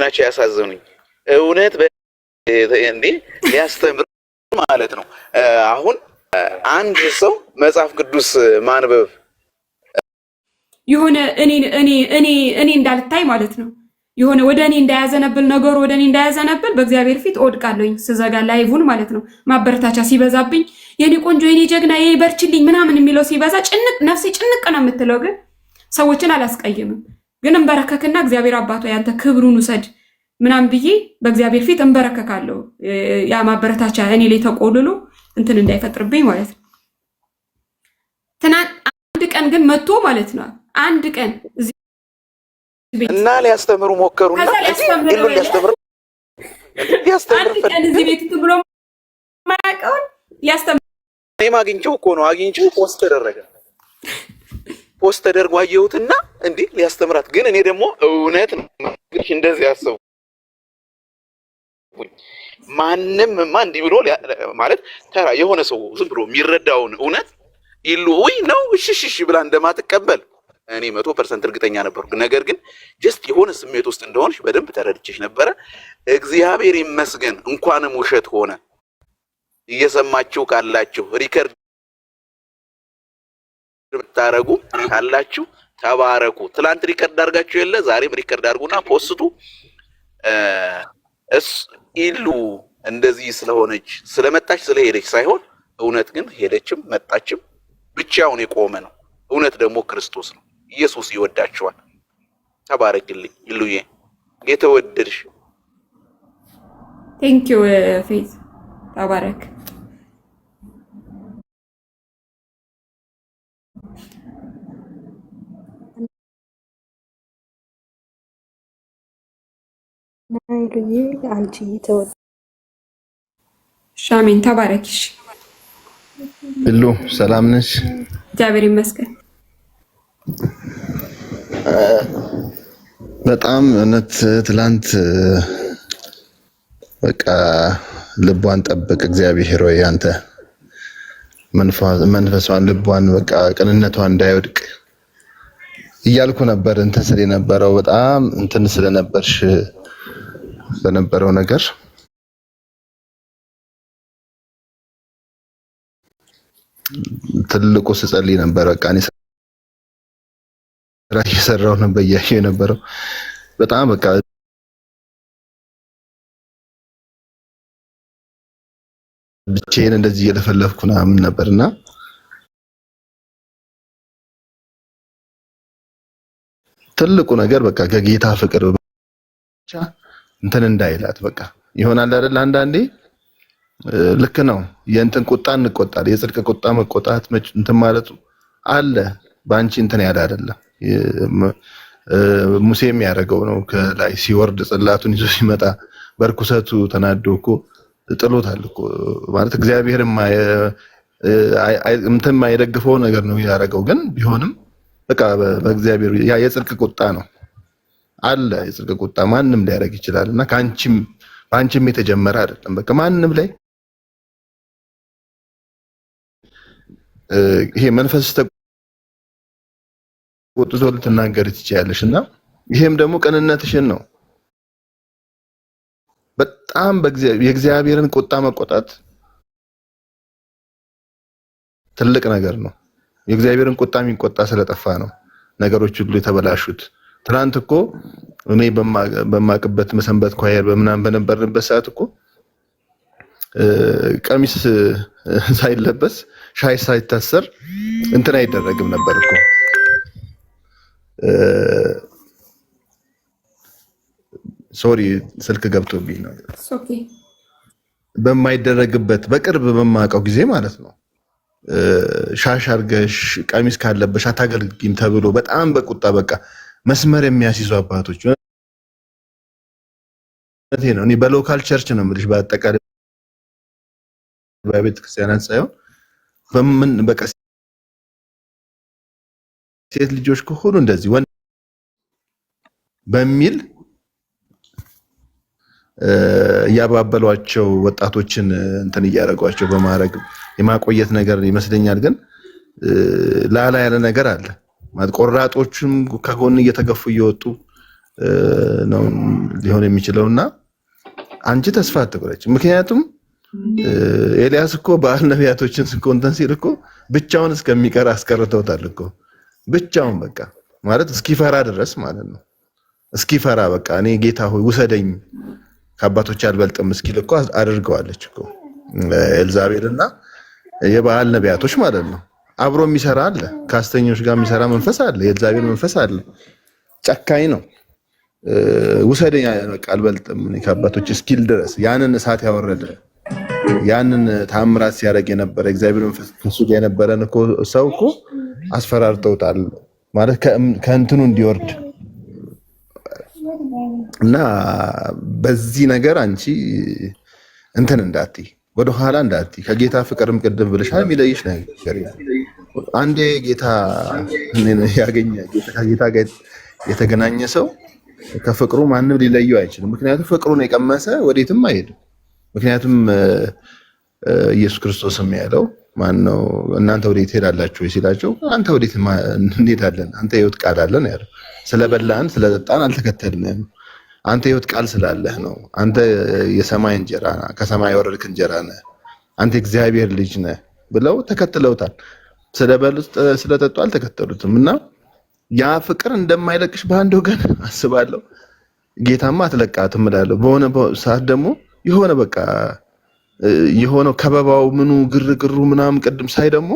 ናቸው ያሳዘኑኝ። እውነት እንዴ ሊያስተምር ማለት ነው። አሁን አንድ ሰው መጽሐፍ ቅዱስ ማንበብ የሆነ እኔ እኔ እኔ እኔ እንዳልታይ ማለት ነው። የሆነ ወደ እኔ እንዳያዘነብል ነገሩ ወደ እኔ እንዳያዘነብል በእግዚአብሔር ፊት እወድቃለሁኝ ስዘጋ live ኡን ማለት ነው። ማበረታቻ ሲበዛብኝ የኔ ቆንጆ የኔ ጀግና የኔ በርችልኝ ምናምን የሚለው ሲበዛ ጭንቅ ነፍሴ ጭንቅ ነው የምትለው። ግን ሰዎችን አላስቀይምም። ግን እንበረከክና እግዚአብሔር አባቶ ያንተ ክብሩን ውሰድ ምናምን ብዬ በእግዚአብሔር ፊት እንበረከካለሁ። ያ ማበረታቻ እኔ ላይ ተቆልሎ እንትን እንዳይፈጥርብኝ ማለት ነው። ትናንት አንድ ቀን ግን መጥቶ ማለት ነው አንድ ቀን እዚህ ቤት እና ሊያስተምሩ ሞከሩና ከዛ ሊያስተምር ኢሉን ሊያስተምር ሊያስተምር አንድ ቀን እዚህ ቤት እንትን ብሎ የማያውቀውን ሊያስተምር እኔም አግኝቼው እኮ ነው አግኝቼው post ተደረገ። Post ተደርጎ አየሁትና እንዲህ ሊያስተምራት ግን እኔ ደግሞ እውነት ነው የምልሽ እንደዚህ አሰብኩኝ። ማንምማ እንዲህ ብሎ ማለት ተራ የሆነ ሰው ዝም ብሎ የሚረዳውን እውነት ኢሉ ውይ ነው እሺ እሺ እሺ ብላ እንደማትቀበል እኔ 100% እርግጠኛ ነበርኩ። ነገር ግን just የሆነ ስሜት ውስጥ እንደሆንሽ በደንብ ተረድቼሽ ነበረ። እግዚአብሔር ይመስገን እንኳንም ውሸት ሆነ። እየሰማችሁ ካላችሁ record ብታረጉ ካላችሁ ተባረኩ። ትላንት record አድርጋችሁ የለ ዛሬም record አድርጉና post ኡ። እስ ኢሉ እንደዚህ ስለሆነች ስለመጣች ስለሄደች ሳይሆን እውነት ግን ሄደችም መጣችም ብቻውን የቆመ ነው። እውነት ደግሞ ክርስቶስ ነው። ኢየሱስ ይወዳችኋል። ተባረክልኝ ኢሉዬ፣ የተወደድሽ። Thank you ፌዝ ተባረክ። ናይሉዬ አንቺ ተወ ሻሜን ተባረኪሽ። ኢሉ ሰላም ነሽ? እግዚአብሔር ይመስገን። በጣም እውነት ትላንት በቃ ልቧን ጠብቅ እግዚአብሔር ወይ አንተ መንፈሷን ልቧን በቃ ቅንነቷን እንዳይወድቅ እያልኩ ነበር። እንትን ስል የነበረው በጣም እንትን ስለነበርሽ በነበረው ነገር ትልቁ ስጸልይ ነበር። በቃ እኔ ስራ እየሰራሁ ነበር እያየሁ የነበረው በጣም በቃ ብቻዬን እንደዚህ እየለፈለፍኩ ምናምን ነበርና ትልቁ ነገር በቃ ከጌታ ፍቅር ብቻ እንትን እንዳይላት በቃ ይሆናል አይደል? አንዳንዴ ልክ ነው። የእንትን ቁጣ እንቆጣል። የጽድቅ ቁጣ መቆጣት እንትን ማለቱ አለ። በአንቺ እንትን ያለ አይደለም። ሙሴ የሚያደርገው ነው። ከላይ ሲወርድ ጽላቱን ይዞ ሲመጣ በርኩሰቱ ተናዶ እኮ ጥሎታል እኮ ማለት እግዚአብሔር እንትን የማይደግፈው ነገር ነው ያደረገው። ግን ቢሆንም በቃ በእግዚአብሔር ያ የጽድቅ ቁጣ ነው አለ። የጽድቅ ቁጣ ማንም ሊያደርግ ይችላል እና ከአንቺም በአንቺም የተጀመረ አይደለም። በቃ ማንም ላይ ይሄ መንፈስ ተቆጥቶ ልትናገር ትችያለሽ እና ይሄም ደግሞ ቅንነትሽን ነው። በጣም የእግዚአብሔርን ቁጣ መቆጣት ትልቅ ነገር ነው። የእግዚአብሔርን ቁጣ የሚቆጣ ስለጠፋ ነው ነገሮች ሁሉ የተበላሹት። ትናንት እኮ እኔ በማቅበት መሰንበት ኳየር በምናምን በነበርንበት ሰዓት እኮ ቀሚስ ሳይለበስ ሻይ ሳይታሰር እንትን አይደረግም ነበር እኮ። Sorry ስልክ ገብቶብኝ ነው። Okay በማይደረግበት በቅርብ በማውቀው ጊዜ ማለት ነው። ሻሽ አድርገሽ ቀሚስ ካለበሽ አታገልጊም ተብሎ በጣም በቁጣ በቃ መስመር የሚያስይዙ አባቶች እውነቴን ነው። እኔ በ local church ነው የምልሽ፣ በአጠቃላይ በቤተ ክርስቲያናት ሳይሆን በምን በቃ ሴት ልጆች ከሆኑ እንደዚህ ወንድ በሚል እያባበሏቸው ወጣቶችን እንትን እያደረጓቸው በማድረግ የማቆየት ነገር ይመስለኛል። ግን ላላ ያለ ነገር አለ ማለት ቆራጦቹም ከጎን እየተገፉ እየወጡ ነው ሊሆን የሚችለውና አንቺ ተስፋ አትቁረጭ። ምክንያቱም ኤልያስ እኮ በኣል ነቢያቶችን እኮ እንትን ሲል እኮ ብቻውን እስከሚቀር አስቀርተውታል እኮ ብቻውን በቃ ማለት እስኪፈራ ድረስ ማለት ነው። እስኪፈራ በቃ እኔ ጌታ ሆይ ውሰደኝ ከአባቶች አልበልጥም እስኪል እኮ አድርገዋለች እኮ ኤልዛቤል እና የበኣል ነቢያቶች ማለት ነው። አብሮ የሚሰራ አለ፣ ከአስተኞች ጋር የሚሰራ መንፈስ አለ፣ የኤልዛቤል መንፈስ አለ። ጨካኝ ነው። ውሰደኝ በቃ አልበልጥም እኔ ከአባቶች እስኪል ድረስ ያንን እሳት ያወረደ ያንን ታምራት ሲያደርግ የነበረ እግዚአብሔር መንፈስ ከሱ ጋር የነበረን እኮ ሰው እኮ አስፈራርተውታል ማለት ከእንትኑ እንዲወርድ እና በዚህ ነገር አንቺ እንትን እንዳትይ ወደኋላ እንዳትይ ከጌታ ፍቅርም ቅድም ብለሻል፣ የሚለይሽ ነገር የለም። አንዴ ጌታ ያገኘ ከጌታ ጋር የተገናኘ ሰው ከፍቅሩ ማንም ሊለየው አይችልም። ምክንያቱም ፍቅሩን የቀመሰ ወዴትም አይሄድም። ምክንያቱም ኢየሱስ ክርስቶስም ያለው ማነው እናንተ ወዴት ትሄዳላችሁ ሲላቸው፣ አንተ ወዴት እንሄዳለን? አንተ የሕይወት ቃል አለን ያለው። ስለበላን ስለጠጣን አልተከተልንም። አንተ የሕይወት ቃል ስላለህ ነው። አንተ የሰማይ እንጀራ ከሰማይ የወረድክ እንጀራ ነህ። አንተ የእግዚአብሔር ልጅ ነህ ብለው ተከትለውታል። ስለበሉ ስለጠጡ አልተከተሉትም። እና ያ ፍቅር እንደማይለቅሽ በአንድ ወገን አስባለሁ። ጌታማ አትለቃትም እላለሁ። በሆነ ሰዓት ደግሞ የሆነ በቃ የሆነው ከበባው ምኑ ግርግሩ ምናምን ቅድም ሳይ ደግሞ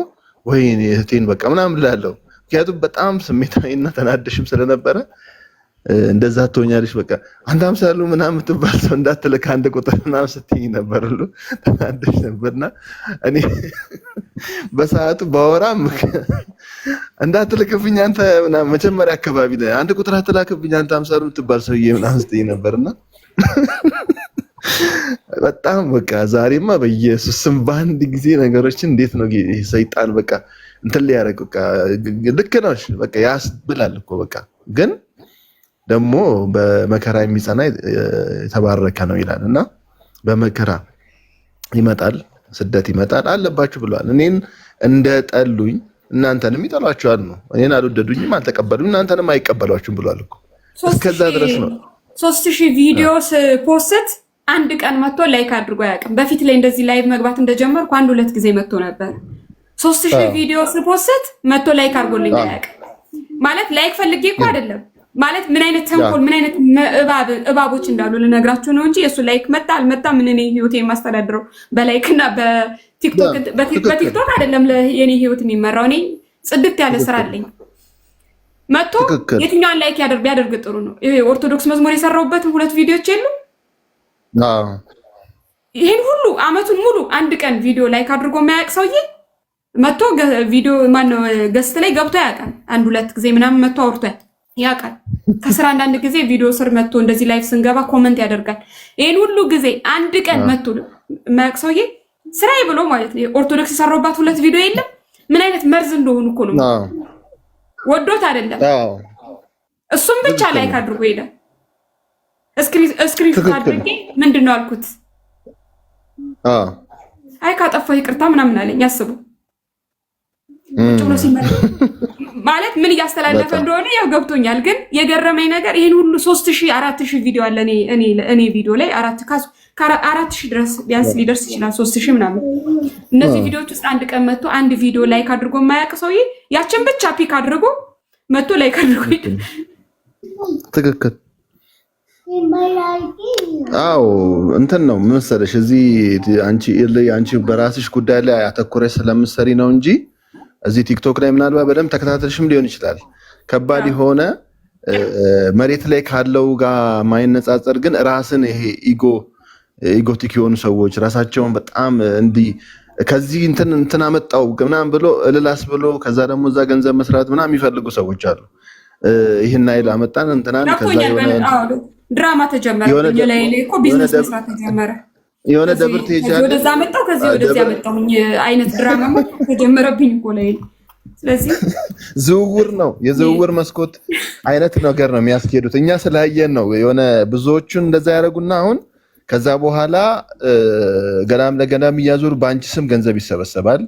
ወይኔ እህቴን በቃ ምናምን እላለሁ። ምክንያቱም በጣም ስሜታዊና ተናደሽም ስለነበረ እንደዛ ትሆኛለሽ። በቃ አንተ አምሳሉ ምናምን የምትባል ሰው እንዳትልክ አንድ ቁጥር ምናምን ስትይኝ ነበር ሁሉ ተናደሽ ነበርና እኔ በሰዓቱ ባወራም እንዳትልክብኝ አንተ ምናምን መጀመሪያ አካባቢ ላይ አንድ ቁጥር አትላክብኝ አንተ አምሳሉ የምትባል ሰውዬ ምናምን ስትይኝ ነበርና በጣም በቃ ዛሬማ በኢየሱስ ስም በአንድ ጊዜ ነገሮችን እንዴት ነው ይሄ ሰይጣን በቃ እንትን ሊያደርግ በቃ ልክ ነው በቃ ያስብላል እኮ በቃ ግን ደግሞ በመከራ የሚጸና የተባረከ ነው ይላል እና በመከራ ይመጣል፣ ስደት ይመጣል አለባችሁ ብለዋል። እኔን እንደ ጠሉኝ እናንተንም ይጠሏችኋል ነው። እኔን አልወደዱኝም፣ አልተቀበሉኝ፣ እናንተንም አይቀበሏችሁም ብሏል እኮ። እስከዛ ድረስ ነው። 3000 ቪዲዮ post አንድ ቀን መጥቶ like አድርጎ አያውቅም። በፊት ላይ እንደዚህ live መግባት እንደጀመርኩ አንድ ሁለት ጊዜ መጥቶ ነበር። 3000 ቪዲዮ ስ post መጥቶ like አድርጎልኝ አያውቅም። ማለት like ፈልጌ እኮ አይደለም ማለት ምን አይነት ተንኮል ምን አይነት እባቦች እንዳሉ ልነግራችሁ ነው እንጂ የእሱ like መጣ አልመጣ ምን እኔ ህይወቴ የማስተዳድረው በ like እና በቲክቶክ አይደለም የኔ ህይወት የሚመራው። እኔ ጽድት ያለ ስራ አለኝ። መጥቶ የትኛውን like ቢያደርግ ጥሩ ነው? ኦርቶዶክስ መዝሙር የሰራሁበትን ሁለት ቪዲዮች የሉ። ይህን ሁሉ አመቱን ሙሉ አንድ ቀን ቪዲዮ like አድርጎ የማያውቅ ሰውዬ መጥቶ ቪዲዮ ማነው guest ላይ ገብቶ ያውቃል። አንድ ሁለት ጊዜ ምናምን መጥቶ አውርቶ ያውቃል። ከስራ አንዳንድ ጊዜ ቪዲዮ ስር መጥቶ እንደዚህ live ስንገባ comment ያደርጋል። ይህን ሁሉ ጊዜ አንድ ቀን መጥቶ የማያውቅ ሰውዬ ስራዬ ብሎ ማለት ነው። ኦርቶዶክስ የሰራሁባት ሁለት ቪዲዮ የለም። ምን አይነት መርዝ እንደሆኑ እኮ ነው። ወዶት አይደለም። እሱም ብቻ like አድርጎ ሄደ። Screenshot አድርጌ ምንድን ነው አልኩት። አይ ካጠፋሁ ይቅርታ ምናምን አለኝ። አስቡ ቁጭ ብሎ ሲመለስ ማለት ምን እያስተላለፈ እንደሆነ ያው ገብቶኛል። ግን የገረመኝ ነገር ይህን ሁሉ 3000 4000 ቪዲዮ አለ እኔ ቪዲዮ ላይ 4000 ድረስ ቢያንስ ሊደርስ ይችላል፣ 3000 ምናምን። እነዚህ ቪዲዮዎች ውስጥ አንድ ቀን መጥቶ አንድ ቪዲዮ like አድርጎ የማያውቅ ሰውዬ ያችን ብቻ pick አድርጎ መጥቶ like አድርጎ። ትክክል። አዎ እንትን ነው መሰለሽ፣ እዚህ አንቺ በራስሽ ጉዳይ ላይ አተኩረሽ ስለምትሰሪ ነው እንጂ እዚህ ቲክቶክ ላይ ምናልባት በደንብ ተከታተልሽም ሊሆን ይችላል። ከባድ የሆነ መሬት ላይ ካለው ጋር ማይነጻጸር ግን ራስን ይሄ egotic የሆኑ ሰዎች ራሳቸውን በጣም እንዲህ ከዚህ እንትን እንትን አመጣው ምናምን ብሎ እልላስ ብሎ ከዛ ደግሞ እዛ ገንዘብ መስራት ምናምን የሚፈልጉ ሰዎች አሉ። ይህን ኃይል አመጣን እንትናን ከዛ የሆነ ድራማ ተጀመረ። ላይ እኮ ቢዝነስ መስራት ተጀመረ። የሆነ ደብር ትሄጃለሽ፣ ወደዛ መጣሁ ከዚህ ወደዚያ መጣሁኝ አይነት ድራማ ተጀመረብኝ እኮ ላይ። ስለዚህ ዝውውር ነው፣ የዝውውር መስኮት አይነት ነገር ነው የሚያስኬዱት። እኛ ስላየን ነው የሆነ ብዙዎቹን እንደዛ ያደረጉና አሁን ከዛ በኋላ ገዳም ለገዳም እያዞሩ በአንቺ ስም ገንዘብ ይሰበሰባል፣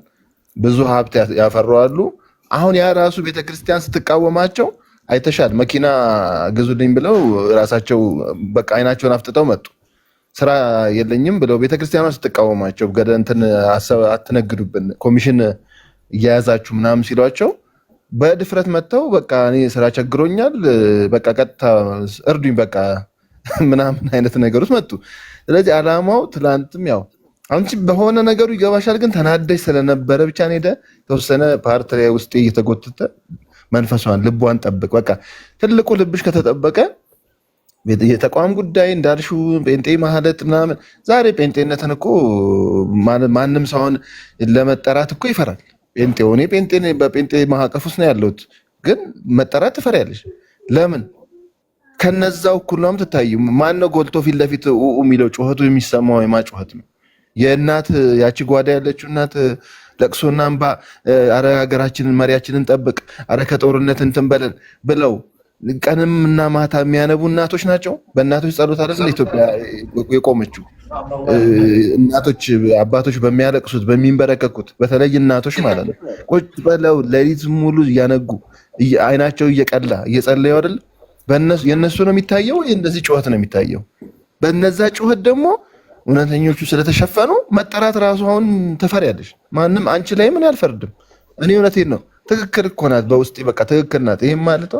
ብዙ ሀብት ያፈራዋሉ። አሁን ያ ራሱ ቤተክርስቲያን ስትቃወማቸው አይተሻል። መኪና ግዙልኝ ብለው ራሳቸው በቃ አይናቸውን አፍጥጠው መጡ። ስራ የለኝም ብለው ቤተክርስቲያኗ ስትቃወማቸው ገደ እንትን አትነግዱብን ኮሚሽን እየያዛችሁ ምናምን ሲሏቸው በድፍረት መጥተው በቃ እኔ ስራ ቸግሮኛል፣ በቃ ቀጥታ እርዱኝ በቃ ምናምን አይነት ነገር ውስጥ መጡ። ስለዚህ አላማው ትላንትም ያው አንቺ በሆነ ነገሩ ይገባሻል፣ ግን ተናደሽ ስለነበረ ብቻ ሄደ የተወሰነ part ላይ ውስጤ እየተጎተተ መንፈሷን ልቧን ጠብቅ። በቃ ትልቁ ልብሽ ከተጠበቀ የተቋም ጉዳይ እንዳልሽው ጴንጤ ማለት ምናምን ዛሬ ጴንጤነትን እኮ ማንም ሰውን ለመጠራት እኮ ይፈራል። ጴንጤ እኔ ጴንጤ በጴንጤ ማዕቀፍ ውስጥ ነው ያለሁት፣ ግን መጠራት ትፈሪያለሽ። ለምን? ከነዛው እኩል ነው የምትታዩ። ማነው ጎልቶ ፊት ለፊት የሚለው ጩኸቱ የሚሰማው የማ ጩኸት ነው? የእናት ያቺ ጓዳ ያለችው እናት ለቅሶና እንባ፣ አረ ሀገራችንን መሪያችንን ጠብቅ፣ አረ ከጦርነት እንትን በለን ብለው ቀንም እና ማታ የሚያነቡ እናቶች ናቸው። በእናቶች ጸሎት አይደል ኢትዮጵያ የቆመችው? እናቶች አባቶች በሚያለቅሱት በሚንበረከኩት፣ በተለይ እናቶች ማለት ነው ቁጭ ብለው ሌሊት ሙሉ እያነጉ አይናቸው እየቀላ እየጸለዩ አይደል? የእነሱ ነው የሚታየው፣ እንደዚህ ጩኸት ነው የሚታየው። በነዛ ጩኸት ደግሞ እውነተኞቹ ስለተሸፈኑ መጠራት ራሱ አሁን ትፈሪያለሽ። ማንም አንቺ ላይ ምን አልፈርድም። እኔ እውነቴን ነው። ትክክል እኮ ናት። በውስጤ በቃ ትክክል ናት። ይህም ማለቷ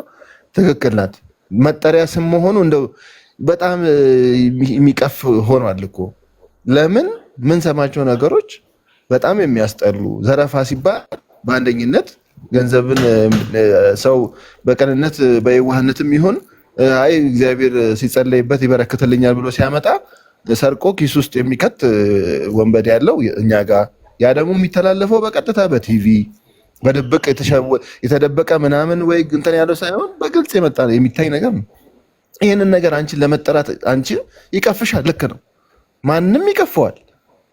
ትክክል ናት። መጠሪያ ስም መሆኑ እንደው በጣም የሚቀፍ ሆኗል እኮ። ለምን ምንሰማቸው ነገሮች በጣም የሚያስጠሉ ዘረፋ ሲባል በአንደኝነት ገንዘብን ሰው በቅንነት በየዋህነትም ይሁን አይ እግዚአብሔር ሲጸለይበት ይበረክትልኛል ብሎ ሲያመጣ ሰርቆ ኪስ ውስጥ የሚከት ወንበዴ ያለው እኛ ጋር፣ ያ ደግሞ የሚተላለፈው በቀጥታ በቲቪ በድብቅ የተደበቀ ምናምን ወይ እንትን ያለው ሳይሆን በግልጽ የመጣ የሚታይ ነገር ነው። ይህንን ነገር አንቺን ለመጠራት አንቺ ይቀፍሻል። ልክ ነው። ማንም ይቀፈዋል።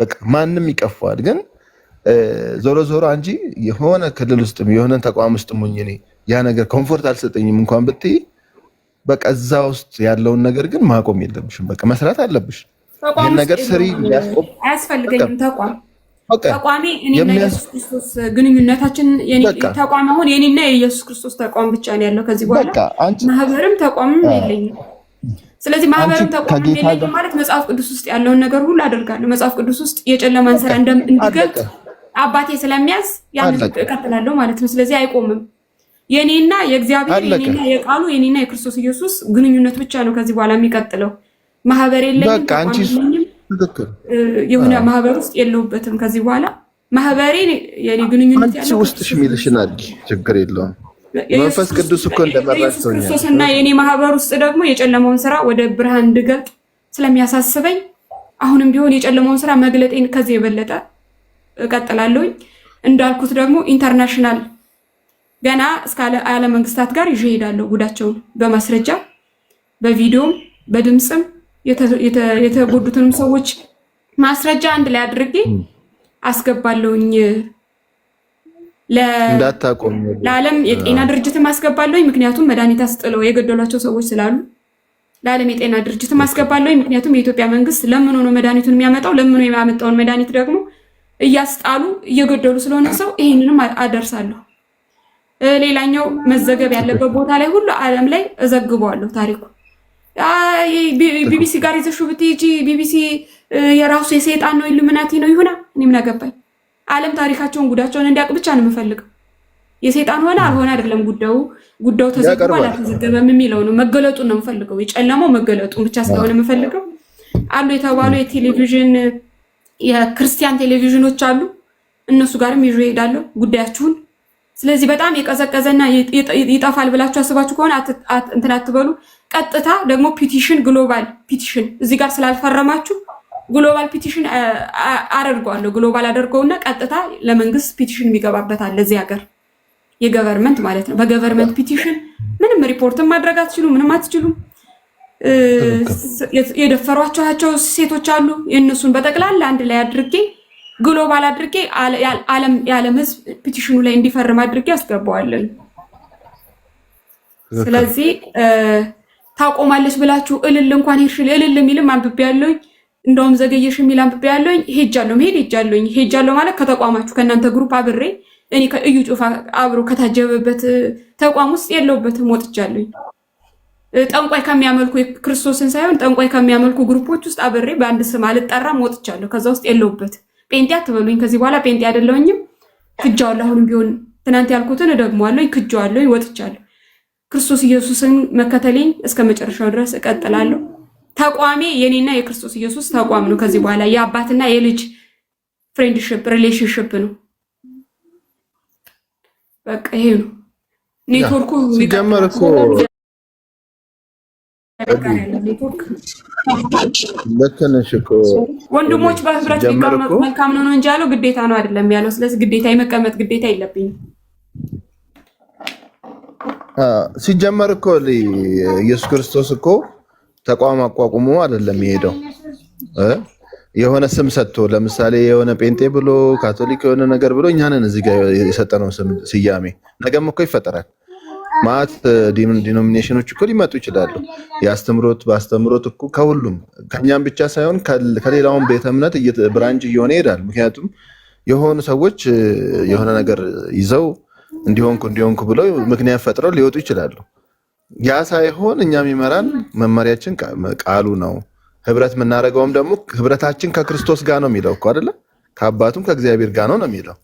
በቃ ማንም ይቀፈዋል። ግን ዞሮ ዞሮ አንቺ የሆነ ክልል ውስጥም የሆነ ተቋም ውስጥም ሆኜ እኔ ያ ነገር comfort አልሰጠኝም እንኳን ብትይ በቃ እዛ ውስጥ ያለውን ነገር ግን ማቆም የለብሽም። በቃ መስራት አለብሽ። ይህን ነገር ስሪ። አያስፈልገኝም ተቋም ተቋሜ እኔና ኢየሱስ ክርስቶስ ግንኙነታችን ተቋም አሁን የኔና የኢየሱስ ክርስቶስ ተቋም ብቻ ነው ያለው። ከዚህ በኋላ ማህበርም ተቋምም የለኝም። ስለዚህ ማህበርም ተቋምም የለኝም ማለት መጽሐፍ ቅዱስ ውስጥ ያለውን ነገር ሁሉ አደርጋለሁ። መጽሐፍ ቅዱስ ውስጥ የጨለማን ስራ እንድገልጥ አባቴ ስለሚያዝ ያንን እቀጥላለሁ ማለት ነው። ስለዚህ አይቆምም። የኔና የእግዚአብሔር የኔና የቃሉ የኔና የክርስቶስ ኢየሱስ ግንኙነት ብቻ ነው ከዚህ በኋላ የሚቀጥለው። ማህበር የለኝም፣ ተቋም የለኝም፣ የሆነ ማህበር ውስጥ የለሁበትም። ከዚህ በኋላ ማህበሬ የኔ ግንኙነት ያለው ውስጥሽ የሚልሽን አድርጊ፣ ችግር የለውም። መንፈስ ቅዱስ እኮ እንደመራሽ ሰው ክርስቶስ እና የኔ ማህበር ውስጥ ደግሞ የጨለማውን ስራ ወደ ብርሃን እንድገልጥ ስለሚያሳስበኝ አሁንም ቢሆን የጨለማውን ስራ መግለጤን ከዚህ የበለጠ እቀጥላለሁኝ። እንዳልኩት ደግሞ international ገና እስከ ዓለም መንግስታት ጋር ይዤ እሄዳለሁ ጉዳቸውን በማስረጃ በቪዲዮም በድምፅም የተጎዱትንም ሰዎች ማስረጃ አንድ ላይ አድርጌ አስገባለሁኝ። ለዓለም የጤና ድርጅትም አስገባለሁኝ። ምክንያቱም መድኃኒት አስጥለው የገደሏቸው ሰዎች ስላሉ ለዓለም የጤና ድርጅትም አስገባለሁኝ። ምክንያቱም የኢትዮጵያ መንግስት ለምኖ ነው መድኃኒቱን የሚያመጣው። ለምኖ የሚያመጣውን መድኃኒት ደግሞ እያስጣሉ እየገደሉ ስለሆነ ሰው ይሄንንም አደርሳለሁ። ሌላኛው መዘገብ ያለበት ቦታ ላይ ሁሉ ዓለም ላይ እዘግበዋለሁ ታሪኩ። ቢቢሲ ጋር ይዘሽው ብትሄጂ ቢቢሲ የራሱ የሰይጣን ነው ኢሉሚናቲ ነው ይሁና፣ እኔ ምን አገባኝ። ዓለም ታሪካቸውን ጉዳቸውን እንዲያውቅ ብቻ ነው የምፈልገው። የሰይጣን ሆነ አልሆነ አይደለም ጉዳዩ። ጉዳዩ ተዘግቧል አልተዘገበም የሚለው ነው፣ መገለጡን ነው የምፈልገው። የጨለማው መገለጡን ብቻ ስለሆነ የምፈልገው። አሉ የተባሉ የቴሌቪዥን የክርስቲያን ቴሌቪዥኖች አሉ፣ እነሱ ጋርም ይዤ እሄዳለሁ ጉዳያችሁን። ስለዚህ በጣም የቀዘቀዘና ይጠፋል ብላችሁ አስባችሁ ከሆነ እንትን አትበሉ። ቀጥታ ደግሞ petition፣ global petition እዚህ ጋር ስላልፈረማችሁ global petition አደርገዋለሁ። global አደርገውና ቀጥታ ለመንግስት petition የሚገባበት አለ እዚህ ሀገር የ government ማለት ነው። በ government petition ምንም ሪፖርትን ማድረግ አትችሉም፣ ምንም አትችሉም። የደፈሯቸው ሴቶች አሉ። የእነሱን በጠቅላላ አንድ ላይ አድርጌ global አድርጌ የዓለም ሕዝብ petition ኑ ላይ እንዲፈርም አድርጌ አስገባዋለሁ። ስለዚህ ታቆማለች ብላችሁ እልል እንኳን ሄድሽ እልል የሚልም አንብቤ ያለሁኝ፣ እንደውም ዘገየሽ የሚል አንብቤ ያለሁኝ። ሄጃለሁ፣ መሄድ ሄጃለሁኝ። ሄጃለሁ ማለት ከተቋማችሁ ከእናንተ group አብሬ እኔ ከእዩ ጩፋ አብሮ ከታጀበበት ተቋም ውስጥ የለሁበትም፣ ወጥቻለሁኝ። ጠንቋይ ከሚያመልኩ ክርስቶስን ሳይሆን ጠንቋይ ከሚያመልኩ group ኦች ውስጥ አብሬ በአንድ ስም አልጠራም፣ ወጥቻለሁ። ከዛ ውስጥ የለሁበትም። ጴንጤ አትበሉኝ። ከዚህ በኋላ ጴንጤ አይደለሁኝም። ክጃዋለሁ። አሁንም ቢሆን ትናንት ያልኩትን እደግመዋለሁ። ክጃዋለሁ፣ ወጥቻለሁ። ክርስቶስ ኢየሱስን መከተሌን እስከ መጨረሻው ድረስ እቀጥላለሁ። ተቋሜ የኔና የክርስቶስ ኢየሱስ ተቋም ነው። ከዚህ በኋላ የአባትና የልጅ friendship relationship ነው። በቃ ይሄ ነው። ኔትወርኩ ሲጀመር እኮ ኔትወርክ ልክ ነሽ እኮ። ወንድሞች በህብረት ሲጀመር ቢቀመጡ እኮ መልካም ነው ነው እንጂ ያለው ግዴታ ነው አይደለም ያለው። ስለዚህ ግዴታ የመቀመጥ ግዴታ የለብኝም። ሲጀመር እኮ ኢየሱስ ክርስቶስ እኮ ተቋም አቋቁሞ አይደለም የሄደው፣ የሆነ ስም ሰጥቶ፣ ለምሳሌ የሆነ ጴንጤ ብሎ፣ ካቶሊክ የሆነ ነገር ብሎ፣ እኛ ነን እዚህ ጋር የሰጠነው ስም ስያሜ። ነገም እኮ ይፈጠራል። ማለት denomination ኦች እኮ ሊመጡ ይችላሉ። የአስተምሮት በአስተምሮት እኮ ከሁሉም ከእኛም ብቻ ሳይሆን ከሌላውም ቤተ እምነት branch እየሆነ ይሄዳል። ምክንያቱም የሆኑ ሰዎች የሆነ ነገር ይዘው እንዲሆንኩ እንዲሆንኩ ብለው ምክንያት ፈጥረው ሊወጡ ይችላሉ። ያ ሳይሆን እኛ የሚመራን መመሪያችን ቃሉ ነው። ህብረት የምናደርገውም ደግሞ ህብረታችን ከክርስቶስ ጋር ነው የሚለው እኮ አይደለ? ከአባቱም ከእግዚአብሔር ጋር ነው ነው የሚለው።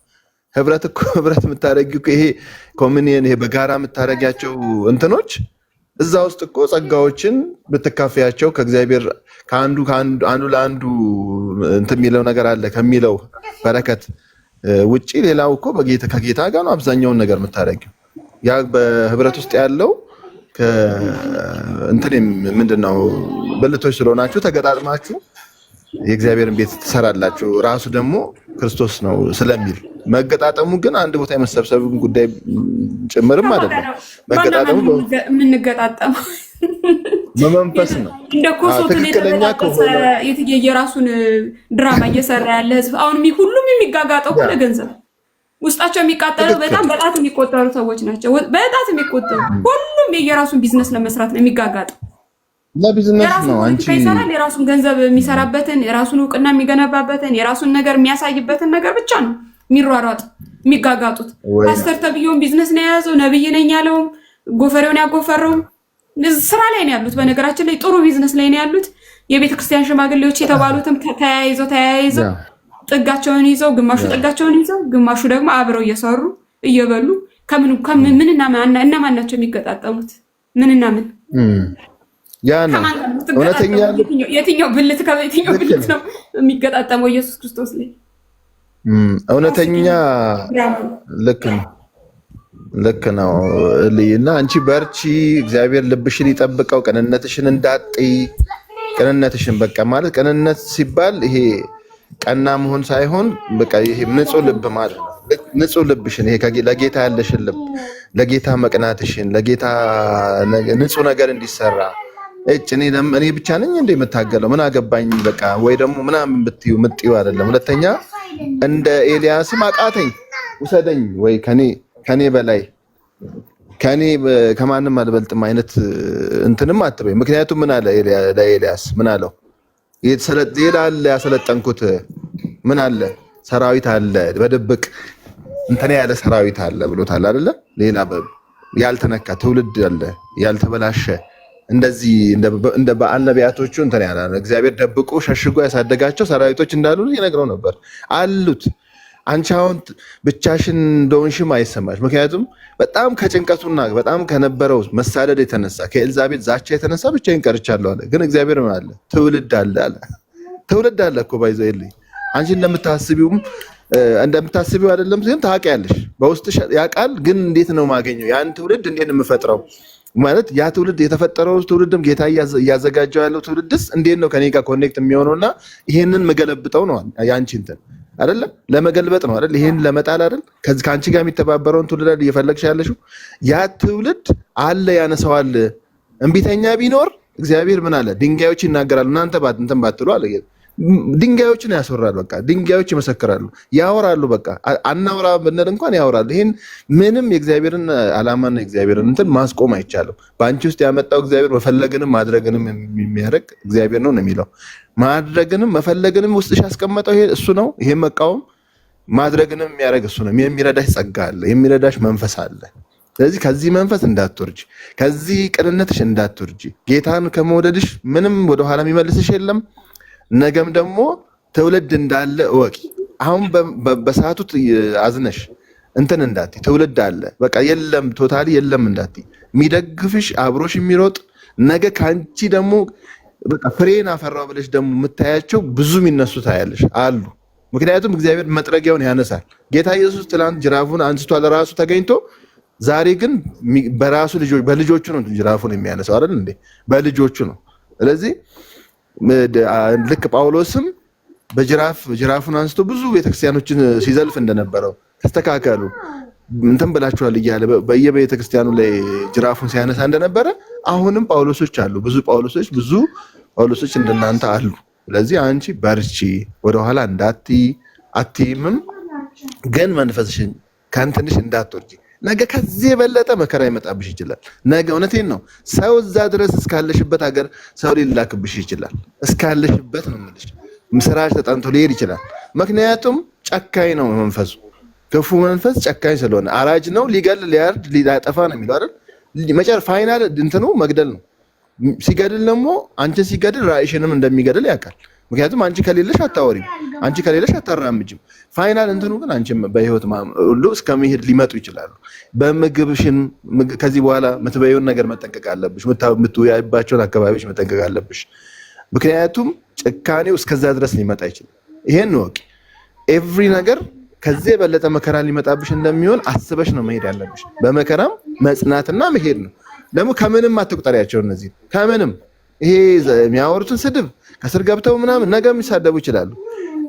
ህብረት እኮ ህብረት የምታደርጊው እኮ ይሄ communion፣ ይሄ በጋራ የምታደርጊያቸው እንትኖች እዛ ውስጥ እኮ ጸጋዎችን ብትካፈያቸው ከእግዚአብሔር ከአንዱ ከአንዱ አንዱ ለአንዱ እንትን የሚለው ነገር አለ ከሚለው በረከት ውጪ ሌላው እኮ በጌታ ከጌታ ጋር ነው አብዛኛውን ነገር የምታደርጊው። ያ በህብረት ውስጥ ያለው እንትን ምንድን ነው፣ ብልቶች ስለሆናችሁ ተገጣጥማችሁ የእግዚአብሔርን ቤት ትሰራላችሁ። ራሱ ደግሞ ክርስቶስ ነው ስለሚል መገጣጠሙ ግን አንድ ቦታ የመሰብሰብ ጉዳይ ጭምርም አይደለም። መገጣጠሙ የምንገጣጠመው በመንፈስ ነው። እንደ ኮሶ ትክክለኛ የተበጣጠሰ ከሆነ የራሱን ድራማ እየሰራ ያለ ህዝብ አሁን ሁሉም የሚጋጋጠው እኮ ለገንዘብ፣ ውስጣቸው የሚቃጠለው በጣም በጣት የሚቆጠሩ ሰዎች ናቸው። በጣት የሚቆጠሩ፣ ሁሉም የየራሱን ቢዝነስ ለመስራት ነው የሚጋጋጠው። ለቢዝነስ የራሱን ነው አንቺ ፖለቲካ ይሰራል። የራሱን ገንዘብ የሚሰራበትን፣ የራሱን እውቅና የሚገነባበትን፣ የራሱን ነገር የሚያሳይበትን ነገር ብቻ ነው የሚሯሯጥ የሚጋጋጡት። ወይ ፓስተር ተብዬውን ቢዝነስ ነው የያዘው። ነብይ ነኝ ያለውም ጎፈሬውን ያጎፈረውም ስራ ላይ ነው ያሉት። በነገራችን ላይ ጥሩ ቢዝነስ ላይ ነው ያሉት። የቤተ ክርስቲያን ሽማግሌዎች የተባሉትም ተያይዘው ተያይዘው ጥጋቸውን ይዘው፣ ግማሹ ጥጋቸውን ይዘው፣ ግማሹ ደግሞ አብረው እየሰሩ እየበሉ፣ ከምን ምንና እነማን ናቸው የሚገጣጠሙት? ምንና ምን? ያ ነው ከማን ጋር ነው እውነተኛ የምትገጣጠመው? የትኛው ብልት ከየትኛው ልክ ብልት ነው። ነው የሚገጣጠመው ኢየሱስ ክርስቶስ ላይ? እውነተኛ ድራማ ነው። ልክ ነው፣ ልክ ነው እልይ። እና አንቺ በርቺ፣ እግዚአብሔር ልብሽን ይጠብቀው፣ ቅንነትሽን እንዳጥይ። ቅንነትሽን በቃ ማለት ቅንነት ሲባል ይሄ ቀና መሆን ሳይሆን በቃ ይሄ ንጹህ ልብ ማለት ነው። ንጹህ ልብሽን፣ ይሄ ለጌታ ያለሽን ልብ፣ ለጌታ መቅናትሽን፣ ለጌታ ንጹህ ነገር እንዲሰራ፣ እጭ እኔ ብቻ ነኝ እንደ የምታገለው ምን አገባኝ በቃ ወይ ደግሞ ምናምን ብትዩ ምጥዩ አይደለም። ሁለተኛ እንደ ኤልያስም አቃተኝ ውሰደኝ ወይ ከኔ በላይ ከኔ ከማንም አልበልጥም አይነት እንትንም አትበይ። ምክንያቱም ምን አለ ለኤልያስ? ምን አለው? ሌላ አለ ያሰለጠንኩት፣ ምን አለ፣ ሰራዊት አለ፣ በድብቅ እንትን ያለ ሰራዊት አለ ብሎታል አይደለ? ሌላ ያልተነካ ትውልድ አለ፣ ያልተበላሸ፣ እንደዚህ እንደ በዓል ነቢያቶቹ እንትን ያለ፣ እግዚአብሔር ደብቆ ሸሽጎ ያሳደጋቸው ሰራዊቶች እንዳሉ ይነግረው ነበር አሉት። አንቺ አሁን ብቻሽን እንደሆንሽም አይሰማሽ። ምክንያቱም በጣም ከጭንቀቱና በጣም ከነበረው መሳደድ የተነሳ፣ ከኤልዛቤት ዛቻ የተነሳ ብቻዬን ቀርቻለሁ አለ። ግን እግዚአብሔር ምን አለ? ትውልድ አለ አለ። ትውልድ አለ እኮ by the way። አንቺ እንደምታስቢው አይደለም፣ ግን ታውቂያለሽ፣ በውስጥሽ ያውቃል። ግን እንዴት ነው የማገኘው ያን ትውልድ? እንዴት ነው የምፈጥረው? ማለት ያ ትውልድ፣ የተፈጠረው ትውልድም ጌታ እያዘጋጀው ያለው ትውልድስ እንዴት ነው ከኔ ጋር connect የሚሆነውና ይሄንን ምገለብጠው ነው የአንቺ እንትን አይደለ? ለመገልበጥ ነው አይደል? ይሄን ለመጣል አይደል? ከዚህ ከአንቺ ጋር የሚተባበረውን ትውልድ አይደል እየፈለግሽ ያለሽው? ያ ትውልድ አለ፣ ያነሰዋል። እምቢተኛ ቢኖር እግዚአብሔር ምን አለ? ድንጋዮች ይናገራሉ፣ እናንተ እንትን ባትሉ አለ። ድንጋዮችን ያስወራል። በቃ ድንጋዮች ይመሰክራሉ፣ ያወራሉ። በቃ አናውራ ብንል እንኳን ያወራሉ። ይሄን ምንም የእግዚአብሔርን ዓላማና የእግዚአብሔርን እንትን ማስቆም አይቻልም። በአንቺ ውስጥ ያመጣው እግዚአብሔር መፈለግንም ማድረግንም የሚያደርግ እግዚአብሔር ነው ነው የሚለው። ማድረግንም መፈለግንም ውስጥሽ ያስቀመጠው ይሄ እሱ ነው። ይሄን መቃወም ማድረግንም የሚያደርግ እሱ ነው። የሚረዳሽ ጸጋ አለ፣ የሚረዳሽ መንፈስ አለ። ስለዚህ ከዚህ መንፈስ እንዳትወርጂ፣ ከዚህ ቅንነትሽ እንዳትወርጂ። ጌታን ከመውደድሽ ምንም ወደኋላ የሚመልስሽ የለም። ነገም ደግሞ ትውልድ እንዳለ እወቂ። አሁን በሰዓቱ አዝነሽ እንትን እንዳትይ፣ ትውልድ አለ በቃ የለም totally የለም እንዳትይ፣ የሚደግፍሽ አብሮሽ የሚሮጥ ነገ ከአንቺ ደግሞ በቃ ፍሬን አፈራው ብለሽ ደግሞ የምታያቸው ብዙ የሚነሱ ታያለሽ አሉ። ምክንያቱም እግዚአብሔር መጥረጊያውን ያነሳል። ጌታ ኢየሱስ ትላንት ጅራፉን አንስቷል ራሱ ተገኝቶ፣ ዛሬ ግን በራሱ ልጆች በልጆቹ ነው ጅራፉን የሚያነሳው አይደል እንዴ? በልጆቹ ነው። ስለዚህ ልክ ጳውሎስም በጅራፍ ጅራፉን አንስቶ ብዙ ቤተክርስቲያኖችን ሲዘልፍ እንደነበረው ተስተካከሉ እንትን ብላችኋል እያለ በየቤተክርስቲያኑ ላይ ጅራፉን ሲያነሳ እንደነበረ አሁንም ጳውሎሶች አሉ። ብዙ ጳውሎሶች ብዙ ጳውሎሶች እንደናንተ አሉ። ስለዚህ አንቺ በርቺ፣ ወደኋላ እንዳትይ አትይምም፣ ግን መንፈስሽን ከእንትንሽ እንዳትወርጂ። ነገ ከዚህ የበለጠ መከራ ይመጣብሽ ይችላል። ነገ እውነቴን ነው። ሰው እዛ ድረስ እስካለሽበት ሀገር ሰው ሊላክብሽ ይችላል። እስካለሽበት ነው የምልሽ። ስራሽ ተጠንቶ ሊሄድ ይችላል። ምክንያቱም ጨካኝ ነው መንፈሱ፣ ክፉ መንፈስ ጨካኝ ስለሆነ አራጅ ነው። ሊገል፣ ሊያርድ፣ ሊያጠፋ ነው የሚለው አይደል? Final እንትኑ መግደል ነው። ሲገድል ደግሞ አንቺን ሲገድል ራእይሽንም እንደሚገድል ያውቃል። ምክንያቱም አንቺ ከሌለሽ አታወሪም፣ አንቺ ከሌለሽ አታራምጅም። Final እንትኑ ግን አንቺም በህይወት ሁሉ እስከመሄድ ሊመጡ ይችላሉ። በምግብሽን ከዚህ በኋላ የምትበይውን ነገር መጠንቀቅ አለብሽ። የምትወያይባቸውን አካባቢዎች መጠንቀቅ አለብሽ። ምክንያቱም ጭካኔው እስከዛ ድረስ ሊመጣ ይችላል። ይሄን እወቂ። Every ነገር ከዚህ የበለጠ መከራ ሊመጣብሽ እንደሚሆን አስበሽ ነው መሄድ ያለብሽ። በመከራም መጽናትና መሄድ ነው። ደግሞ ከምንም አትቁጠሪያቸው እነዚህ ከምንም ይሄ የሚያወሩትን ስድብ ከስር ገብተው ምናምን ነገ የሚሳደቡ ይችላሉ።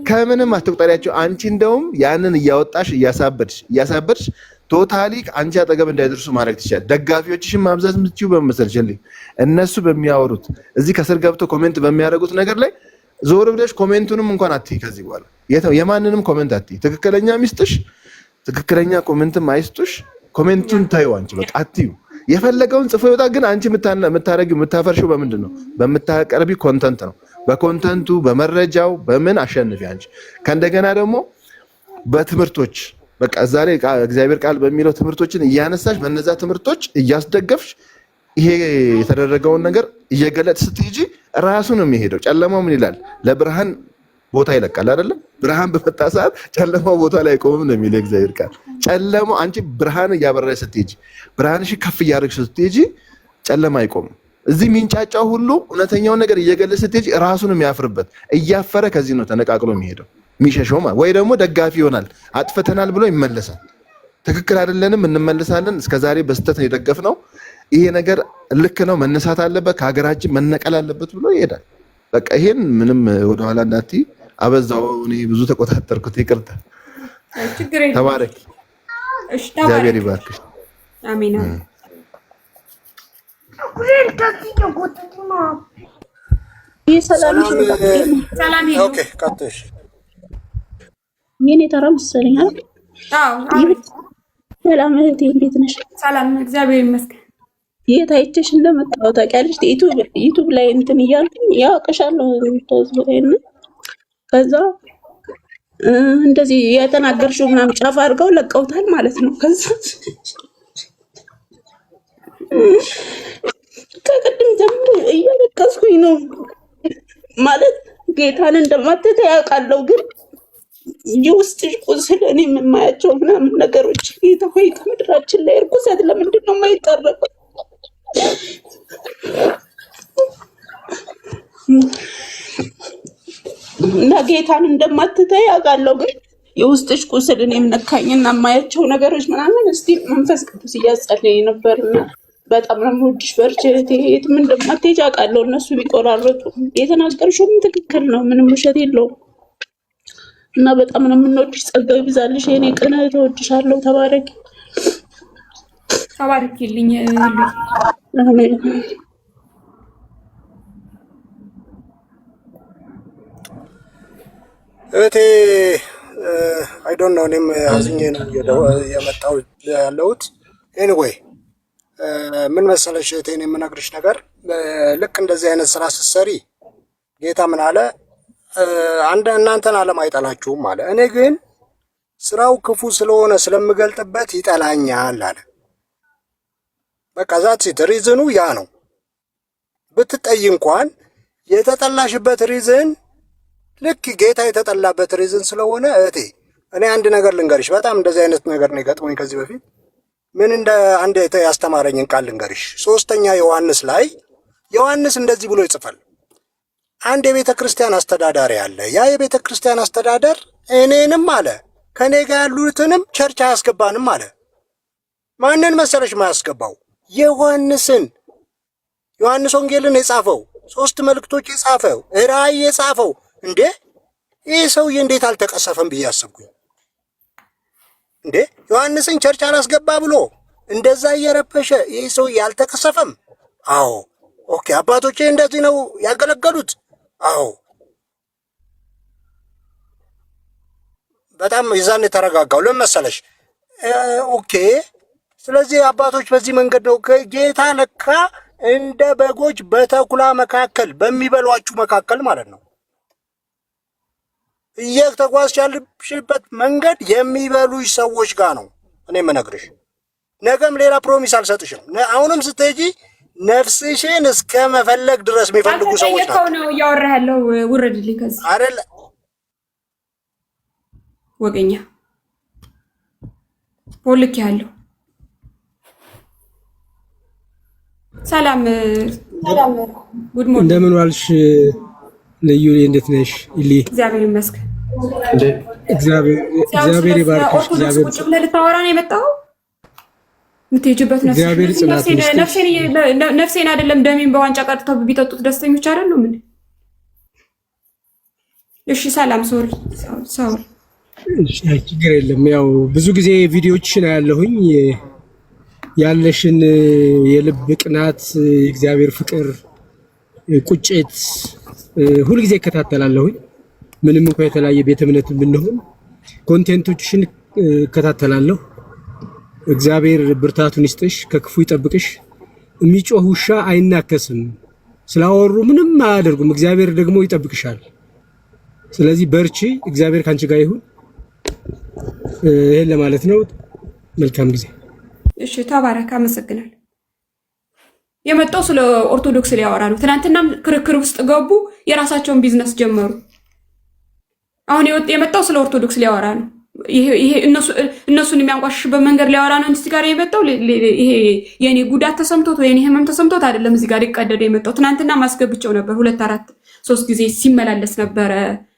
ከምንም አትቁጠሪያቸው። አንቺ እንደውም ያንን እያወጣሽ እያሳበድሽ እያሳበድሽ totally አንቺ አጠገብ እንዳይደርሱ ማድረግ ትችላለሽ። ደጋፊዎችሽን ማብዛት የምትችይው በመሰልሽ እነሱ በሚያወሩት እዚህ ከስር ገብተው comment በሚያደርጉት ነገር ላይ ዞር ብለሽ comment ኡንም እንኳን አትይ። ከዚህ በኋላ የማንንም comment አትይ። ትክክለኛ ሚስጥሽ ትክክለኛ comment ም አይስጡሽ። Comment ኡን ታዩ አንቺ በቃ አትዩ። የፈለገውን ጽፎ ይወጣ። ግን አንቺ የምታረጊው የምታፈርሽው በምንድን ነው? በምታቀርቢ content ነው። በ content ኡ በመረጃው በምን አሸንፊ አንቺ። ከእንደገና ደግሞ በትምህርቶች በቃ እዛ ላይ እግዚአብሔር ቃል በሚለው ትምህርቶችን እያነሳሽ በነዛ ትምህርቶች እያስደገፍሽ ይሄ የተደረገውን ነገር እየገለጥ ስትሄጂ ራሱ ነው የሚሄደው። ጨለማው ምን ይላል? ለብርሃን ቦታ ይለቃል አይደለም? ብርሃን በመጣ ሰዓት ጨለማው ቦታ ላይ አይቆምም ነው የሚለው እግዚአብሔር ቃል። ጨለማው አንቺ ብርሃን እያበራሽ ስትሄጂ፣ ብርሃንሽ ከፍ እያደረግሽ ስትሄጂ ጨለማ አይቆምም። እዚህ የሚንጫጫው ሁሉ እውነተኛውን ነገር እየገለጽ ስትሄጂ ራሱን የሚያፍርበት እያፈረ ከዚህ ነው ተነቃቅሎ የሚሄደው የሚሸሸው ወይ ደግሞ ደጋፊ ይሆናል። አጥፍተናል ብሎ ይመለሳል። ትክክል አይደለንም እንመለሳለን። እስከዛሬ በስህተት ነው የደገፍነው፣ ይሄ ነገር ልክ ነው መነሳት አለበት፣ ከሀገራችን መነቀል አለበት ብሎ ይሄዳል። በቃ ይሄን ምንም ወደኋላ እንዳትዪ። አበዛው፣ እኔ ብዙ ተቆጣጠርኩት፣ ይቅርታ። ተባረኪ፣ እግዚአብሔር ይባርክሽ። አሜን። ሰላም የኔ ተራ መሰለኝ። ሰላም እህቴ፣ እንዴት ነሽ? ሰላም፣ እግዚአብሔር ይመስገን። የት አይቼሽ እንደመጣሁ ታውቂያለሽ? ዩቱብ ላይ እንትን እያልኩኝ ያው አውቅሻለሁ ላይ እና ከዛ እንደዚህ የተናገርሽው ምናምን ጫፍ አድርገው ለቀውታል ማለት ነው። ከዛ ከቅድም ጀምሮ እያለቀስኩኝ ነው ማለት ጌታን እንደማትተይ ያውቃለሁ፣ ግን የውስጥሽ ቁስል እኔ የማያቸው ምናምን ነገሮች ጌታ ሆይ ከምድራችን ላይ እርኩሰት ለምንድን ነው የማይጠረቀው? እና ጌታን እንደማትተይ አውቃለሁ፣ ግን የውስጥሽ ቁስል እኔም ነካኝና የማያቸው ነገሮች ምናምን እስቲ መንፈስ ቅዱስ እያጸለኝ ነበርና በጣም ነው የምወድሽ። በርቺ እህቴ፣ የትም እንደማትሄጂ አውቃለሁ። እነሱ ቢቆራረጡ የተናገርሽውም ትክክል ነው፣ ምንም ውሸት የለውም። እና በጣም ነው የምንወድሽ። ጸጋው ይብዛልሽ የኔ ቅን እህት፣ እወድሻለሁ። ተባረኪ። ተባረኪልኝ። አሜን። እህቴ I don't know እኔም አዝኜ ነው የመጣው ያለሁት። Anyway ምን መሰለሽ እህቴ፣ እኔ የምነግርሽ ነገር ልክ እንደዚህ አይነት ስራ ስትሰሪ ጌታ ምን አለ? አንድ እናንተን ዓለም አይጠላችሁም አለ። እኔ ግን ስራው ክፉ ስለሆነ ስለምገልጥበት ይጠላኛል አለ። በቃ that's it፣ reason ኑ ያ ነው። ብትጠይ እንኳን የተጠላሽበት reason ልክ ጌታ የተጠላበት reason ስለሆነ፣ እህቴ፣ እኔ አንድ ነገር ልንገርሽ። በጣም እንደዚህ አይነት ነገር ነው የገጥሞኝ ከዚህ በፊት። ምን እንደ አንድ ያስተማረኝን ቃል ልንገርሽ። ሶስተኛ ዮሐንስ ላይ ዮሐንስ እንደዚህ ብሎ ይጽፋል። አንድ የቤተ ክርስቲያን አስተዳዳሪ አለ። ያ የቤተ ክርስቲያን አስተዳደር እኔንም አለ ከእኔ ጋር ያሉትንም church አያስገባንም አለ። ማንን መሰለሽ ማያስገባው? ዮሐንስን። ዮሐንስ ወንጌልን የጻፈው፣ ሶስት መልእክቶች የጻፈው፣ ራእይ የጻፈው። እንዴ፣ ይህ ሰውዬ እንዴት አልተቀሰፈም ብዬ አሰብኩኝ። እንዴ፣ ዮሐንስን church አላስገባ ብሎ እንደዛ እየረበሸ ይህ ሰውዬ አልተቀሰፈም? አዎ፣ okay፣ አባቶቼ እንደዚህ ነው ያገለገሉት። አዎ፣ በጣም የዛን የተረጋጋው ለምን መሰለሽ? Okay፣ ስለዚህ አባቶች በዚህ መንገድ ነው ጌታ ለካ እንደ በጎች በተኩላ መካከል፣ በሚበሏችሁ መካከል ማለት ነው፣ እየተጓዝሽ ያለሽበት መንገድ የሚበሉሽ ሰዎች ጋር ነው። እኔ የምነግርሽ ነገም ሌላ promise አልሰጥሽም። አሁንም ስትሄጂ ነፍስሽን እስከ መፈለግ ድረስ የሚፈልጉ ሰዎች አልተጠየቀው ናቸው። ነው እያወራህ ያለው። ውረድልኝ ከዚህ። አይደለ? ወገኛ ቦልክ ያለው። ሰላም፣ good morning። እንደምን ዋልሽ ልዩ? እንዴት ነሽ ኢሊ? እግዚአብሔር ይመስገን። እግዚአብሔር ስለ ይባርክሽ። ኦርቶዶክስ እግዚአብሔር ቁጭ ብለህ ልታወራ ነው የመጣኸው? የምትሄጂበት እግዚአብሔር ጽናቱን ይስጥሽ። ነፍሴን አይደለም ደሜን በዋንጫ ቀጥተው ቢጠጡት ደስተኞች አይደሉም እንዴ? እሺ ሰላም፣ sorry sorry። እሺ፣ ችግር የለም። ያው ብዙ ጊዜ ቪዲዮዎችን አያለሁኝ፣ ያለሽን የልብ ቅናት፣ የእግዚአብሔር ፍቅር፣ ቁጭት ሁልጊዜ እከታተላለሁኝ። ምንም እንኳ የተለያየ ቤተ እምነት ብንሆን content ኦችሽን እከታተላለሁ። እግዚአብሔር ብርታቱን ይስጥሽ፣ ከክፉ ይጠብቅሽ። የሚጮህ ውሻ አይናከስም። ስላወሩ ምንም አያደርጉም። እግዚአብሔር ደግሞ ይጠብቅሻል። ስለዚህ በርቺ፣ እግዚአብሔር ካንቺ ጋር ይሁን። ይሄን ለማለት ነው። መልካም ጊዜ። እሺ ተባረክ፣ አመሰግናለሁ። የመጣው ስለ ኦርቶዶክስ ሊያወራ ነው። ትናንትናም ክርክር ውስጥ ገቡ፣ የራሳቸውን ቢዝነስ ጀመሩ። አሁን የመጣው ስለ ኦርቶዶክስ ሊያወራ ነው። ይሄ እነሱን የሚያንቋሽሽበት መንገድ ሊያወራ ነው እንጂ እዚህ ጋር የመጣው ይሄ የኔ ጉዳት ተሰምቶት ወይ የኔ ህመም ተሰምቶት አይደለም። እዚህ ጋር ሊቀደደ የመጣው ትናንትና ማስገብቸው ነበር። ሁለት፣ አራት፣ ሶስት ጊዜ ሲመላለስ ነበረ።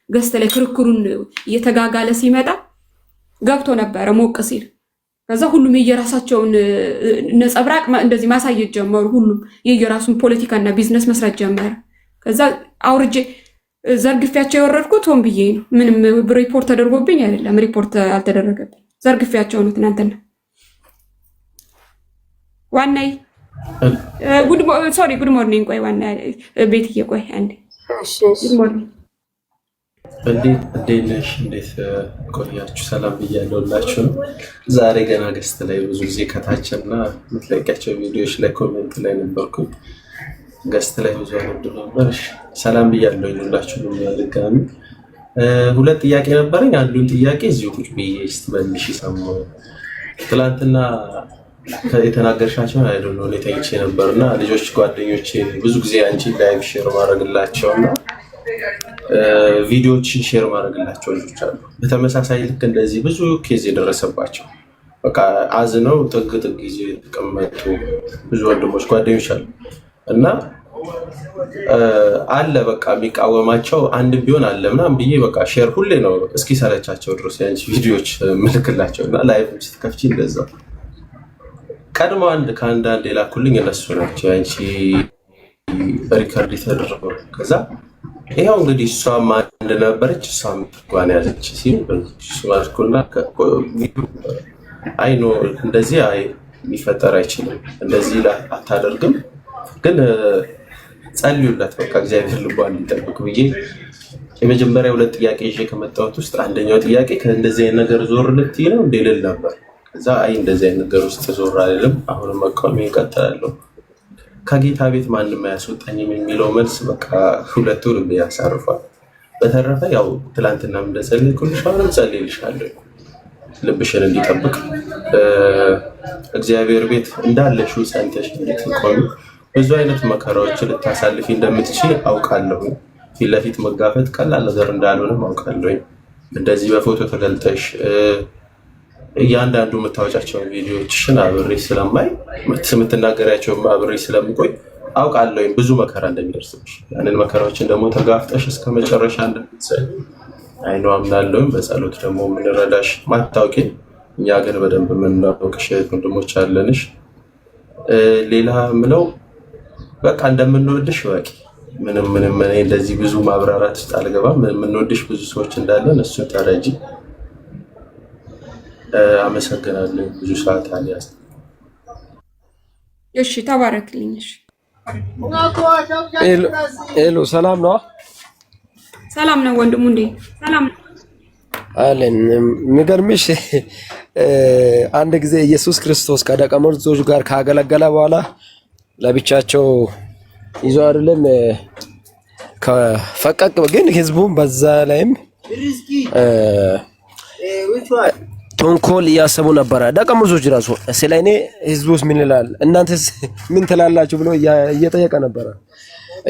Guest ላይ ክርክሩን እየተጋጋለ ሲመጣ ገብቶ ነበረ ሞቅ ሲል። ከዛ ሁሉም የየራሳቸውን ነጸብራቅ እንደዚህ ማሳየት ጀመሩ። ሁሉም የየራሱን ፖለቲካና ቢዝነስ መስራት ጀመረ። ከዛ አውርጄ ዘርግፊያቸው የወረድኩት ሆን ብዬ ነው። ምንም ሪፖርት ተደርጎብኝ አይደለም። ሪፖርት አልተደረገብኝ። ዘርግፊያቸው ነው ትናንትና። ዋናይ፣ sorry፣ good morning። ቆይ ዋና ቤትዬ፣ ቆይ አንዴ። Good morning። እንዴት ነሽ? እንዴት ቆያችሁ? ሰላም ብያለሁ ሁላችሁ ነው። ዛሬ ገና guest ላይ፣ ብዙ ጊዜ ከታች እና የምትለቂያቸው ቪዲዮዎች ላይ comment ላይ ነበርኩኝ። Guest ላይ ብዙ አልወድ ነበር። እሺ፣ ሰላም ብያለሁ ሁላችሁንም ድጋሚ። ሁለት ጥያቄ ነበረኝ። አንዱን ጥያቄ እዚሁ ቁጭ ብዬ ስትመልሽ ሰማሁ። ትላንትና የተናገርሻቸውን I don't know፣ እኔ ተኝቼ ነበር እና ልጆች ጓደኞቼ ብዙ ጊዜ አንቺን live share ማድረግላቸው እና ቪዲዮዎችን share ማድረግላቸው ልጆች አሉ። በተመሳሳይ ልክ እንደዚህ ብዙ case የደረሰባቸው፣ በቃ አዝነው ጥግ ጥግ ይዘው የተቀመጡ ብዙ ወንድሞች ጓደኞች አሉ እና አለ በቃ የሚቃወማቸው አንድም ቢሆን አለ ምናምን ብዬ በቃ share ሁሌ ነው እስኪሰለቻቸው ድረስ የአንቺ ቪዲዮዎች ምልክላቸው እና live ስትከፍቺ እንደዛው ቀድሞ አንድ ከአንዳንድ የላኩልኝ እነሱ ናቸው የአንቺ record የተደረገው። ከዛ ይኸው እንግዲህ እሷም አንድ ነበረች፣ እሷም ጓን ያዘች ሲሉ አልኩና አይ no፣ እንደዚህ አይ ሊፈጠር አይችልም፣ እንደዚህ አታደርግም፣ ግን ጸልዩላት በቃ እግዚአብሔር ልቧን እንዲጠብቅ ብዬ የመጀመሪያ ሁለት ጥያቄ ይዤ ከመጣሁት ውስጥ አንደኛው ጥያቄ ከእንደዚህ አይነት ነገር ዞር ልትይ ነው እንዴ ልል ነበር። ከዛ አይ እንደዚህ አይነት ነገር ውስጥ ዞር አልልም፣ አሁንም መቃወም ይቀጥላለሁ። ከጌታ ቤት ማንም አያስወጣኝም የሚለው መልስ በቃ ሁለቱ ልብ ያሳርፏል። በተረፈ ያው ትላንትና እንደጸለይኩልሽ አሁንም ጸልይልሻለሁ። ልብሽን እንዲጠብቅ እግዚአብሔር ቤት እንዳለሽው ጸንተሽ እንድትቆሚ ብዙ አይነት መከራዎችን ልታሳልፊ እንደምትችል አውቃለሁ። ፊት ለፊት መጋፈጥ ቀላል ነገር እንዳልሆነም አውቃለሁ። እንደዚህ በፎቶ ተገልጠሽ እያንዳንዱ የምታወጫቸውን ቪዲዮዎችሽን አብሬ ስለማይ የምትናገሪያቸውን አብሬ ስለምቆይ አውቃለሁ ብዙ መከራ እንደሚደርስብሽ። ያንን መከራዎችን ደግሞ ተጋፍጠሽ እስከ መጨረሻ እንደምትጸኝ አይኖ አምናለሁኝ። በጸሎት ደግሞ የምንረዳሽ ማታውቂን እኛ ግን በደንብ የምናውቅሽ እህት ወንድሞች አለንሽ። ሌላ ምለው በቃ እንደምንወድሽ እወቂ። ምንም ምንም እኔ እንደዚህ ብዙ ማብራራት ውስጥ አልገባም። የምንወድሽ ብዙ ሰዎች እንዳለን እሱን ተረጂ። አመሰግናለሁ። ብዙ ሰዓት አልያዝ። እሺ ተባረክልኝ። እሺ Hello፣ ሰላም ነው? ሰላም ነው ወንድሙ፣ እንዴ ሰላም ነው አለን። የሚገርምሽ አንድ ጊዜ ኢየሱስ ክርስቶስ ከደቀ መዛሙርቶቹ ጋር ካገለገለ በኋላ ለብቻቸው ይዞ አይደለም ከፈቀቅ ግን ህዝቡም በዛ ላይም ተንኮል እያሰቡ ነበረ። ደቀ መዛሙርቶች ራሱ ስለ እኔ ህዝቡስ ምን ይላል እናንተስ ምን ትላላችሁ ብሎ እየጠየቀ ነበረ።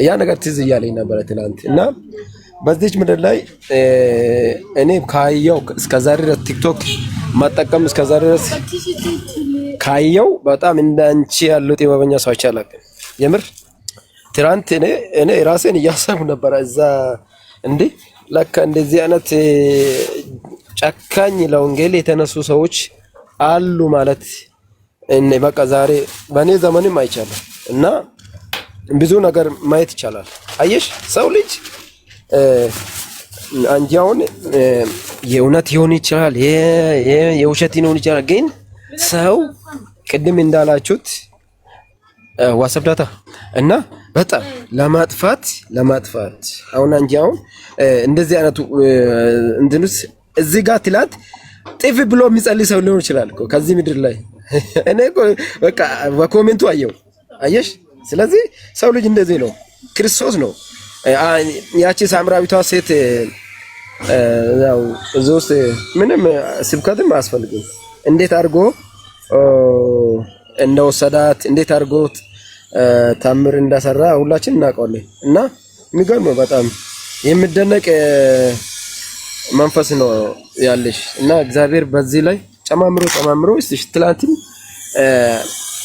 ያ ነገር ትዝ እያለኝ ነበረ ትናንት እና በዚች ምድር ላይ እኔ ካየው እስከዛሬ ድረስ ቲክቶክ መጠቀም እስከዛሬ ድረስ ካየው በጣም እንዳንቺ ያሉ ጥበበኛ ሰዎች አላውቅም። የምር ትናንት እኔ ራሴን እያሰብኩ ነበረ እዛ እንዴ ለካ እንደዚህ አይነት ጨካኝ ለወንጌል የተነሱ ሰዎች አሉ ማለት እኔ በቃ ዛሬ በእኔ ዘመንም አይቻለሁ እና ብዙ ነገር ማየት ይቻላል። አየሽ ሰው ልጅ አንቺ አሁን የእውነት ሊሆን ይችላል፣ የውሸት ሊሆን ይችላል። ግን ሰው ቅድም እንዳላችሁት WhatsApp data እና በጣም ለማጥፋት ለማጥፋት አሁን አንቺ አሁን እንደዚህ አይነቱ እንትንስ እዚህ ጋር ትላት ጥፍ ብሎ የሚጸልይ ሰው ሊሆን ይችላል እኮ ከዚህ ምድር ላይ እኔ እኮ በቃ በ comment ኡ አየው አየሽ። ስለዚህ ሰው ልጅ እንደዚህ ነው፣ ክርስቶስ ነው። ያቺ ሳምራዊቷ ሴት ያው እዚህ ውስጥ ምንም ስብከትም አያስፈልግም። እንዴት አድርጎ እንደወሰዳት እንዴት አድርጎ ታምር እንዳሰራ ሁላችን እናውቀዋለን። እና የሚገርመው በጣም የሚደነቅ መንፈስ ነው ያለሽ እና እግዚአብሔር በዚህ ላይ ጨማምሮ ጨማምሮ እስቲ ትላንትም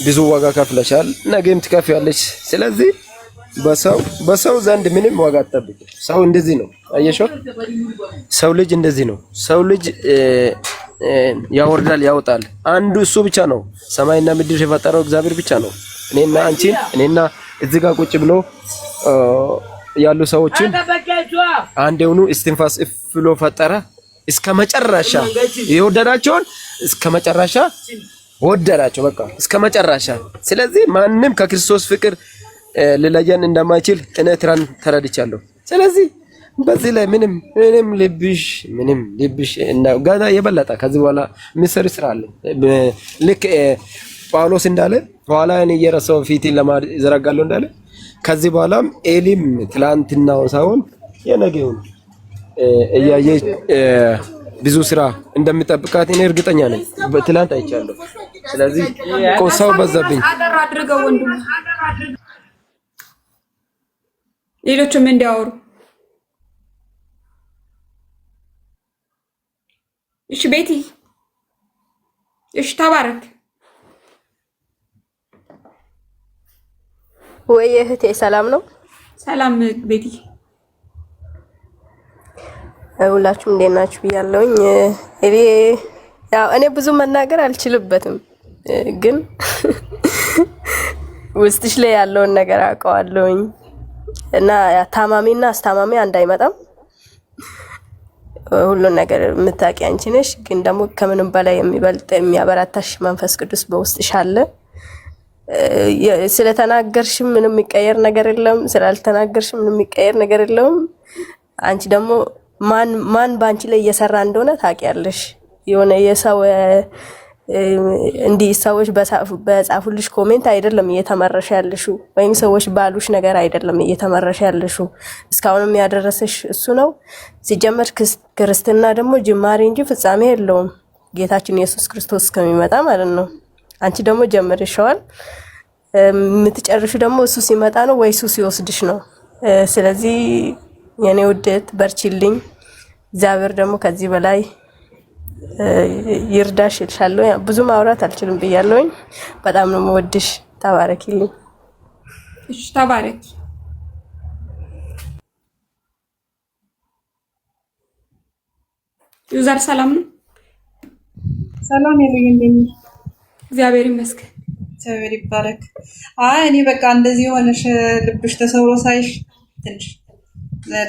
ብዙ ዋጋ ከፍለሻል፣ ነገም ትከፍያለሽ። ስለዚህ በሰው ዘንድ ምንም ዋጋ አትጠብቂ። ሰው እንደዚህ ነው። አየሽው? ሰው ልጅ እንደዚህ ነው። ሰው ልጅ ያወርዳል፣ ያወጣል። አንዱ እሱ ብቻ ነው። ሰማይና ምድር የፈጠረው እግዚአብሔር ብቻ ነው። እኔና አንቺን እኔና እዚህ ጋር ቁጭ ብሎ ያሉ ሰዎችን አንድ የሆኑ እስትንፋስ እፍ ብሎ ፈጠረ። እስከ መጨረሻ የወደዳቸውን እስከ መጨረሻ ወደዳቸው። በቃ እስከ መጨረሻ። ስለዚህ ማንም ከክርስቶስ ፍቅር ሊለየን እንደማይችል እኔ ትናንት ተረድቻለሁ። ስለዚህ በዚህ ላይ ምንም ምንም ልብሽ ምንም ልብሽ እና ገና የበለጠ ከዚህ በኋላ የሚሰሪ ስራ አለ። ልክ ጳውሎስ እንዳለ ኋላ እኔ እየረሳሁ ፊቴን ለማድ እዘረጋለሁ እንዳለ ከዚህ በኋላም ኤሊም ትላንትናው ሳይሆን የነገውን እያየ ብዙ ስራ እንደሚጠብቃት እኔ እርግጠኛ ነኝ። ትላንት አይቻለሁ። ስለዚህ ሰው በዛብኝ። አጠር አድርገው ወንድሙ፣ ሌሎችም እንዲያወሩ። እሺ ቤቲ፣ እሺ ተባረክ። ወይ እህቴ ሰላም ነው? ሰላም ቤቲ። ሁላችሁም እንዴት ናችሁ ብያለሁኝ። እኔ ያው እኔ ብዙ መናገር አልችልበትም፣ ግን ውስጥሽ ላይ ያለውን ነገር አውቀዋለሁኝ እና ታማሚና አስታማሚ አንድ አይመጣም። ሁሉን ነገር የምታውቂ አንቺ ነሽ። ግን ደግሞ ከምንም በላይ የሚበልጥ የሚያበረታሽ መንፈስ ቅዱስ በውስጥሽ አለ። ስለተናገርሽም ምንም የሚቀየር ነገር የለም። ስላልተናገርሽም ምንም የሚቀየር ነገር የለውም። አንቺ ደግሞ ማን ማን በአንቺ ላይ እየሰራ እንደሆነ ታውቂያለሽ። የሆነ የሰው እንዲህ ሰዎች በጻፉልሽ comment አይደለም እየተመረሽ ያለሽው፣ ወይም ሰዎች ባሉሽ ነገር አይደለም እየተመረሽ ያለሽው። እስካሁንም ያደረሰሽ እሱ ነው። ሲጀመር ክርስትና ደግሞ ጅማሬ እንጂ ፍጻሜ የለውም። ጌታችን ኢየሱስ ክርስቶስ እስከሚመጣ ማለት ነው። አንቺ ደግሞ ጀምርሸዋል። የምትጨርሹ ደግሞ እሱ ሲመጣ ነው ወይ እሱ ሲወስድሽ ነው። ስለዚህ የኔ ውድት በርቺልኝ። እግዚአብሔር ደግሞ ከዚህ በላይ ይርዳሽ እልሻለሁ። ብዙ ማውራት አልችልም ብያለሁኝ። በጣም ነው የምወድሽ። ተባረኪልኝ። እሺ ተባረኪ። User ሰላም ነው? ሰላም የሉኝ፣ እንዴት ነሽ? እግዚአብሔር ይመስገን። እግዚአብሔር ይባረክ። አይ እኔ በቃ እንደዚህ የሆነሽ ልብሽ ተሰብሮ ሳይሽ ትንሽ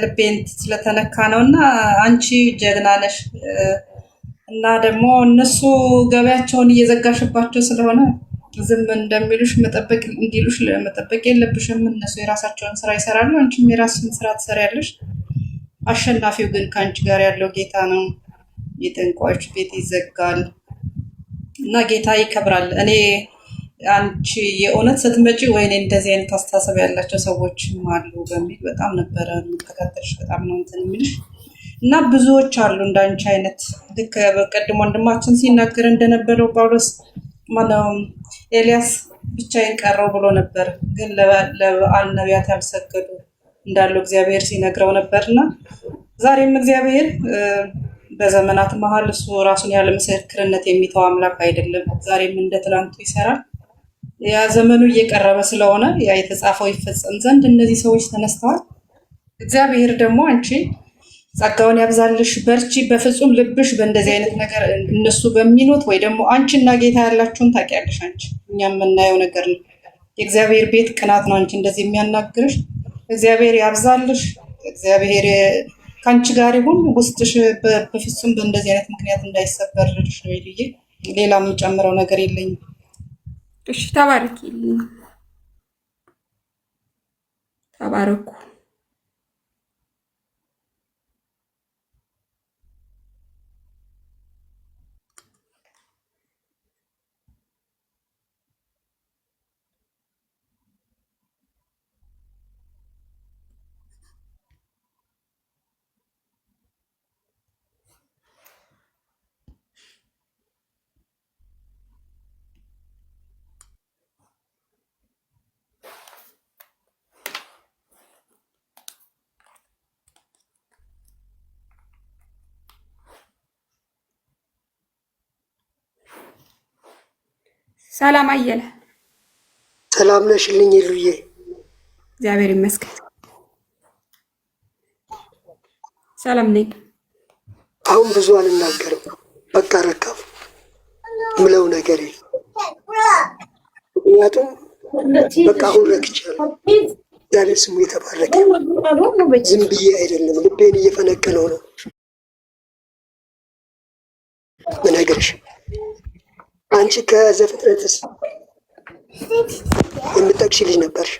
ልቤን ስለተነካ ነው። እና አንቺ ጀግና ነሽ። እና ደግሞ እነሱ ገበያቸውን እየዘጋሽባቸው ስለሆነ ዝም እንደሚሉሽ መጠበቅ እንዲሉሽ መጠበቅ የለብሽም። እነሱ የራሳቸውን ስራ ይሰራሉ፣ አንቺም የራስሽን ስራ ትሰሪያለሽ። አሸናፊው ግን ከአንቺ ጋር ያለው ጌታ ነው። የጠንቋዮች ቤት ይዘጋል እና ጌታ ይከብራል። እኔ አንቺ የእውነት ስትመጪ ወይኔ እንደዚህ አይነት አስተሳሰብ ያላቸው ሰዎችም አሉ በሚል በጣም ነበረ የምከታተልሽ። በጣም ነው እንትን የሚልሽ እና ብዙዎች አሉ እንዳንቺ አይነት። ልክ በቀድሞ ወንድማችን ሲናገር እንደነበረው ጳውሎስ ማነው ኤልያስ ብቻዬን ቀረው ብሎ ነበር፣ ግን ለበዓል ነቢያት ያልሰገዱ እንዳሉ እግዚአብሔር ሲነግረው ነበርና ዛሬም እግዚአብሔር በዘመናት መሀል እሱ ራሱን ያለ ምስክርነት የሚተው አምላክ አይደለም። ዛሬም እንደ ትላንቱ ይሰራል። ያ ዘመኑ እየቀረበ ስለሆነ ያ የተጻፈው ይፈጸም ዘንድ እነዚህ ሰዎች ተነስተዋል። እግዚአብሔር ደግሞ አንቺ ጸጋውን ያብዛልሽ፣ በርቺ። በፍጹም ልብሽ በእንደዚህ አይነት ነገር እነሱ በሚሉት ወይ ደግሞ አንቺና ጌታ ያላችሁን ታውቂያለሽ። አንቺ እኛ የምናየው ነገር ነው። የእግዚአብሔር ቤት ቅናት ነው አንቺ እንደዚህ የሚያናግርሽ። እግዚአብሔር ያብዛልሽ። እግዚአብሔር ከአንቺ ጋር ይሁን። ውስጥሽ በፍጹም በእንደዚህ አይነት ምክንያት እንዳይሰበርልሽ ነው ይልዬ። ሌላ የምጨምረው ነገር የለኝም። እሺ ተባረኪ። ተባረኩ። ሰላም አየለ። ሰላም ነሽልኝ ሉዬ? እግዚአብሔር ይመስገን ሰላም ነኝ። አሁን ብዙ አልናገርም። በቃ ረካፍ ምለው ነገር የለም። ምክንያቱም በቃ አሁን ረክቻለሁ። እግዚአብሔር ስሙ የተባረከ። ዝም ብዬ አይደለም፣ ልቤን እየፈነቀለው ነው ምነግርሽ። አንቺ ከዘፍጥረትስ የምጠቅሽ ልጅ ነበርሽ።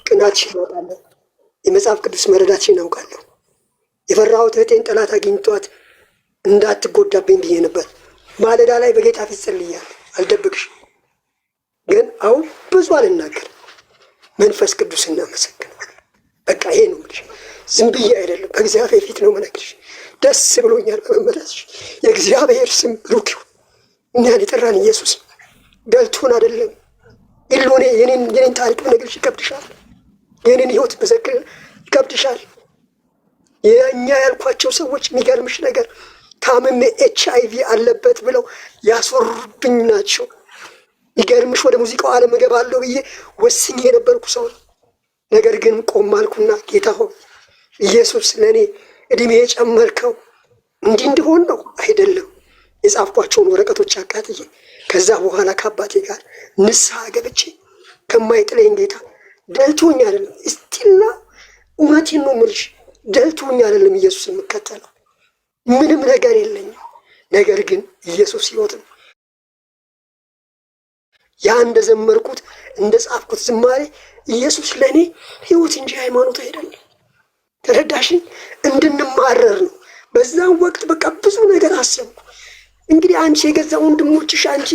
ቅናትሽን አውቃለሁ። የመጽሐፍ ቅዱስ መረዳትሽን አውቃለሁ። የፈራሁት እህቴን ጠላት አግኝቷት እንዳትጎዳብኝ ብዬ ነበር። ማለዳ ላይ በጌታ ፊት ጸልያለሁ፣ አልደብቅሽ። ግን አሁን ብዙ አልናገር። መንፈስ ቅዱስ እናመሰግናለን። በቃ ይሄ ነው የምልሽ። ዝም ብዬ አይደለም፣ በእግዚአብሔር ፊት ነው የምነግርሽ። ደስ ብሎኛል በመመለስሽ። የእግዚአብሔር ስም ብሩክ ይሁን። እኛን የጠራን ኢየሱስ ደልቶን አይደለም። ኢሎኔ የኔን ታሪክ ብነግርሽ ይከብድሻል። የኔን ህይወት ብዘክር ይከብድሻል። የእኛ ያልኳቸው ሰዎች የሚገርምሽ ነገር ታምሜ HIV አለበት ብለው ያስወሩብኝ ናቸው። ይገርምሽ ወደ ሙዚቃው ዓለም እገባለሁ ብዬ ወስኜ የነበርኩ ሰው፣ ነገር ግን ቆም አልኩና ጌታ ሆይ ኢየሱስ ለእኔ እድሜ የጨመርከው እንዲህ እንዲሆን ነው አይደለም። የጻፍኳቸውን ወረቀቶች አቃጥዬ ከዛ በኋላ ከአባቴ ጋር ንስሐ ገብቼ ከማይጥለኝ ጌታ ደልቶኝ አይደለም፣ እስቲላ እውነቴን ነው የምልሽ፣ ደልቶኝ አይደለም ኢየሱስ የምከተለው ምንም ነገር የለኝም። ነገር ግን ኢየሱስ ሕይወት ነው። ያ እንደዘመርኩት እንደጻፍኩት ዝማሬ ኢየሱስ ለእኔ ሕይወት እንጂ ሃይማኖት አይደለም። ተረዳሽኝ? እንድንማረር ነው። በዛን ወቅት በቃ ብዙ ነገር አሰብኩ። እንግዲህ አንቺ የገዛ ወንድሞችሽ አንቺ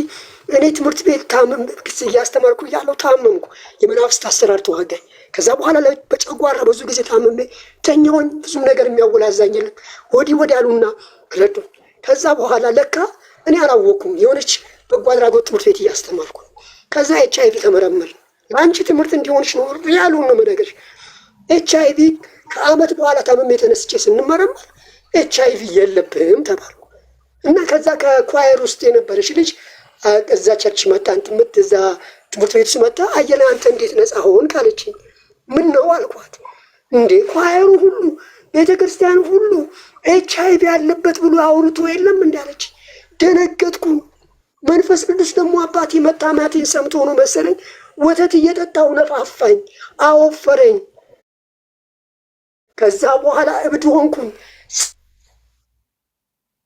እኔ ትምህርት ቤት ታመም እያስተማርኩ እያለሁ ታመምኩ። የመናፍስት አሰራር ተዋጋኝ። ከዛ በኋላ በጨጓራ ብዙ ጊዜ ታመሜ ተኛሁኝ። ብዙም ነገር የሚያወላዛኝ የለም። ወዲህ ወዲህ አሉና ረዱኝ። ከዛ በኋላ ለካ እኔ አላወኩም። የሆነች በጎ አድራጎት ትምህርት ቤት እያስተማርኩ ነው። ከዛ HIV ተመረመር። ለአንቺ ትምህርት እንዲሆንሽ ነው ያሉን ነው የምነግርሽ። HIV ከአመት በኋላ ታምሜ ተነስቼ ስንመረመር HIV የለብህም ተባልኩ። እና ከዛ ከ choir ውስጥ የነበረች ልጅ እዛ church መጣ፣ እንትምት እዛ ትምህርት ቤት ውስጥ መጣ። አየለ አንተ እንዴት ነፃ ሆንክ አለችኝ። ምን ነው አልኳት። እንዴ choir ኡ ሁሉ ቤተ ክርስቲያን ሁሉ HIV ያለበት ብሎ አውርቶ የለም እንዲ አለችኝ። ደነገጥኩ። መንፈስ ቅዱስ ደግሞ አባቴ መታማቴን ሰምቶ ነው መሰለኝ ወተት እየጠጣው ነፋፋኝ፣ አወፈረኝ። ከዛ በኋላ እብድ ሆንኩኝ።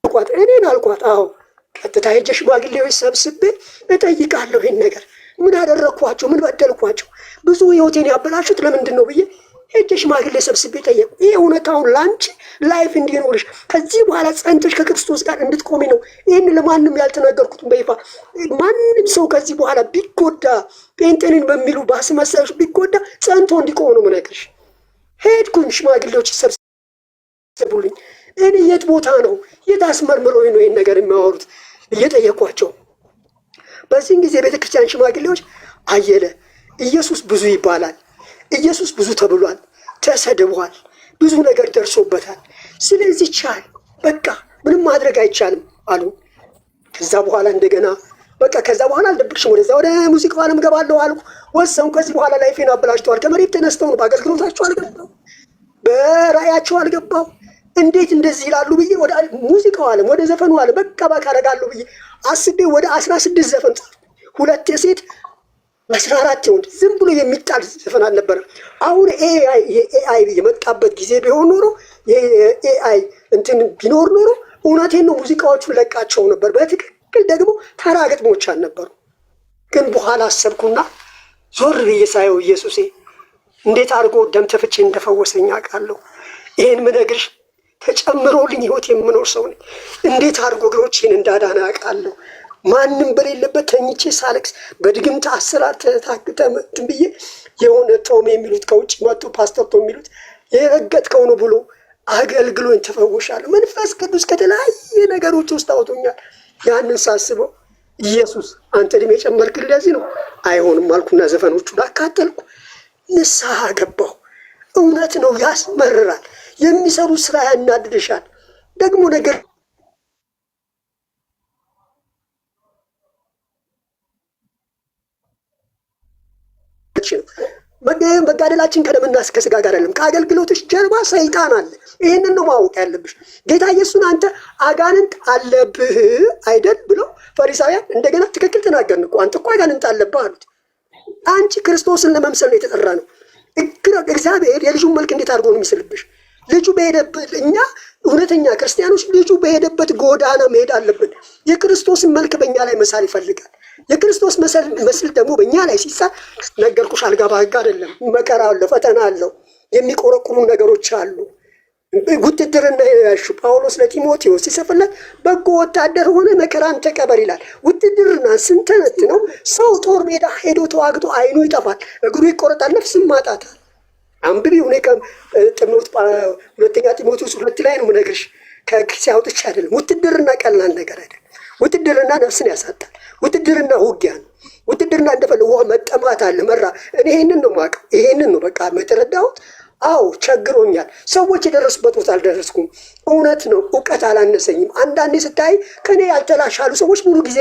አልኳት እኔን አልኳት። አዎ ቀጥታ ሄጄ ሽማግሌዎች ሰብስቤ እጠይቃለሁ ይህን ነገር ምን አደረግኳቸው? ምን በደልኳቸው? ብዙ ህይወቴን ያበላሹት ለምንድን ነው ብዬ ሄጄ ሽማግሌ ሰብስቤ ጠየቁ። ይህ እውነታውን ለአንቺ life እንዲኖርሽ ከዚህ በኋላ ጸንተሽ ከክርስቶስ ጋር እንድትቆሚ ነው። ይህን ለማንም ያልተናገርኩትም በይፋ ማንም ሰው ከዚህ በኋላ ቢጎዳ ጴንጤንን በሚሉ በአስመሳዮች ቢጎዳ ጸንቶ እንዲቆም ነው የምነግርሽ። ሄድኩኝ፣ ሽማግሌዎች ሰብስቡልኝ። እኔ የት ቦታ ነው የት አስመርምረው ነው ይህን ነገር የሚያወሩት እየጠየኳቸው በዚህን ጊዜ የቤተ ክርስቲያን ሽማግሌዎች አየለ ኢየሱስ ብዙ ይባላል፣ ኢየሱስ ብዙ ተብሏል፣ ተሰድቧል፣ ብዙ ነገር ደርሶበታል። ስለዚህ ቻል፣ በቃ ምንም ማድረግ አይቻልም አሉ። ከዛ በኋላ እንደገና በቃ ከዛ በኋላ አልደብቅሽም፣ ወደዛ ወደ ሙዚቃው ዓለም እገባለሁ አልኩ፣ ወሰንኩ። ከዚህ በኋላ life ኤን አበላሽተዋል። ከመሬት ተነስተው ነው በአገልግሎታቸው አልገባው፣ በራእያቸው አልገባው። እንዴት እንደዚህ ይላሉ ብዬ ወደ ሙዚቃው ዓለም ወደ ዘፈኑ ዓለም በቃ back አደርጋለሁ ብዬ አስቤ ወደ 16 ዘፈን ጻፍኩ። ሁለት የሴት 14 የወንድ። ዝም ብሎ የሚጣል ዘፈን አልነበረም። አሁን AI የ AI የመጣበት ጊዜ ቢሆን ኖሮ የ AI እንትን ቢኖር ኖሮ እውነቴን ነው ሙዚቃዎቹን ለቃቸው ነበር። በትክክል ደግሞ ተራ ግጥሞች አልነበሩ። ግን በኋላ አሰብኩና ዞር ብዬ ሳየው ኢየሱሴ እንዴት አድርጎ ደም ተፍቼ እንደፈወሰኝ አውቃለሁ። ይሄን ምነግርሽ ተጨምሮልኝ ህይወት የምኖር ሰው ነኝ። እንዴት አድርጎ እግሮቼን እንዳዳነ አውቃለሁ። ማንም በሌለበት ተኝቼ ሳለቅስ በድግምት አሰራር እንትን ብዬ የሆነ ቶም የሚሉት ከውጭ መጥቶ ፓስተር ቶም የሚሉት የረገጥከው ነው ብሎ አገልግሎኝ ተፈውሻለሁ። መንፈስ ቅዱስ ከተለያየ ነገሮች ውስጥ አውጥቶኛል። ያንን ሳስበው ኢየሱስ አንተ እድሜ የጨመርክልኝ ለዚህ ነው፣ አይሆንም አልኩና ዘፈኖቹን አካተልኩ፣ ንስሐ ገባሁ። እውነት ነው፣ ያስመርራል። የሚሰሩት ስራ ያናድድሻል። ደግሞ ነገር ነው መጋደላችን ከደምና ከስጋ ጋር አይደለም። ከአገልግሎትሽ ጀርባ ሰይጣን አለ። ይህንን ነው ማወቅ ያለብሽ። ጌታ ኢየሱስን አንተ አጋንንት አለብህ አይደል ብለው ፈሪሳውያን እንደገና ትክክል ተናገርን እኮ አንተ እኮ አጋንንት አለብህ አሉት። አንቺ ክርስቶስን ለመምሰል ነው የተጠራ ነው። እግዚአብሔር የልጁን መልክ እንዴት አድርጎ ነው የሚስልብሽ? ልጁ በሄደበት እኛ እውነተኛ ክርስቲያኖች ልጁ በሄደበት ጎዳና መሄድ አለብን። የክርስቶስን መልክ በእኛ ላይ መሳል ይፈልጋል። የክርስቶስ መስል ደግሞ በእኛ ላይ ሲሳል ነገርኩሽ፣ አልጋ በአልጋ አይደለም። መከራ አለው፣ ፈተና አለው፣ የሚቆረቁሙ ነገሮች አሉ። ውትድርና ያሹ ጳውሎስ ለጢሞቴዎስ ሲጽፍለት በጎ ወታደር ሆነ መከራን ተቀበል ይላል። ውትድርና ስንተነት ነው። ሰው ጦር ሜዳ ሄዶ ተዋግቶ አይኑ ይጠፋል፣ እግሩ ይቆረጣል፣ ነፍስም ማጣታል። አንብቢ። እኔ ሁለተኛ ጢሞቴዎስ 2 ላይ ነው የምነግርሽ፣ ከኪሴ አውጥቼ አይደለም። ውትድርና ቀላል ነገር አይደለም። ውትድርና ነፍስን ያሳጣል። ውትድርና ውጊያ ነው። ውትድርና እንደፈለጉ ውሃ መጠማት አለ መራ። እኔ ይሄንን ነው የማውቀው። ይሄንን ነው በቃ የተረዳሁት። አዎ ቸግሮኛል። ሰዎች የደረሱበት ቦታ አልደረስኩም። እውነት ነው። እውቀት አላነሰኝም። አንዳንዴ ስታይ ከኔ ያልተላሻሉ ሰዎች ሙሉ ጊዜ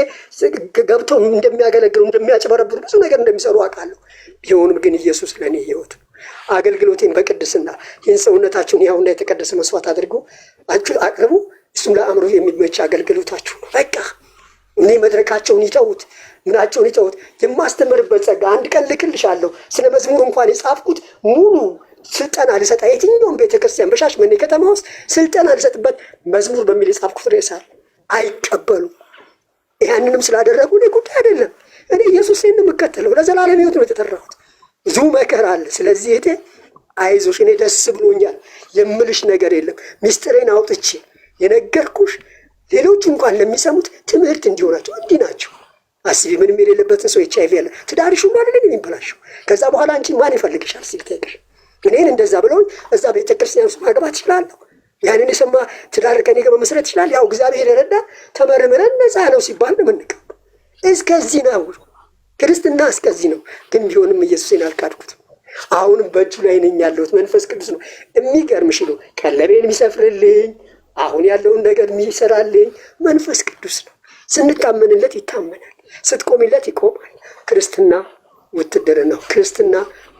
ገብተው እንደሚያገለግሉ፣ እንደሚያጭበረብሩ፣ ብዙ ነገር እንደሚሰሩ አውቃለሁ። ቢሆንም ግን ኢየሱስ ለእኔ ሕይወት ነው። አገልግሎቴን በቅድስና ይህን ሰውነታችሁን ሕያውና የተቀደሰ መስዋዕት አድርጎ አቅርቡ፣ እሱም ለአእምሮ የሚመች አገልግሎታችሁ ነው። በቃ እኔ መድረካቸውን ይተዉት፣ ምናቸውን ይተዉት። የማስተምርበት ጸጋ አንድ ቀን ልክልሻለሁ። ስለ መዝሙር እንኳን የጻፍኩት ሙሉ ስልጠና ልሰጣ የትኛውም ቤተክርስቲያን በሻሸመኔ ከተማ ውስጥ ስልጠና ልሰጥበት መዝሙር በሚል የጻፍኩት ርዕስ አለ። አይቀበሉም። ያንንም ስላደረጉ እኔ ጉዳይ አይደለም። እኔ ኢየሱስን ነው የምከተለው። ለዘላለም ሕይወት ነው የተጠራሁት። ብዙ መከራ አለ። ስለዚህ እህቴ አይዞሽ፣ እኔ ደስ ብሎኛል የምልሽ ነገር የለም። ሚስጥሬን አውጥቼ የነገርኩሽ ሌሎች እንኳን ለሚሰሙት ትምህርት እንዲሆናቸው እንዲህ ናቸው። አስቢ፣ ምንም የሌለበትን ሰው HIV ያለ ትዳርሽ ሁሉ አይደለም የሚበላሸው። ከዛ በኋላ አንቺን ማን ይፈልግሻል ሲል ጠይቅሽ። እኔን እንደዛ ብለውኝ እዛ ቤተክርስቲያን ውስጥ ማግባት እችላለሁ። ያንን የሰማ ትዳር ከኔ ጋር መመስረት ይችላል። ያው እግዚአብሔር የረዳ ተመርምረን ነፃ ነው ሲባል ነው የምንቀበለው። እስከዚህ ነው ክርስትና፣ እስከዚህ ነው። ግን ቢሆንም ኢየሱስን አልካድኩትም። አሁንም በእጁ ላይ ነኝ ያለሁት። መንፈስ ቅዱስ ነው የሚገርምሽ ነው ቀለቤን የሚሰፍርልኝ፣ አሁን ያለውን ነገር የሚሰራልኝ መንፈስ ቅዱስ ነው። ስንታመንለት ይታመናል፣ ስትቆሚለት ይቆማል። ክርስትና ውትድርና ነው። ክርስትና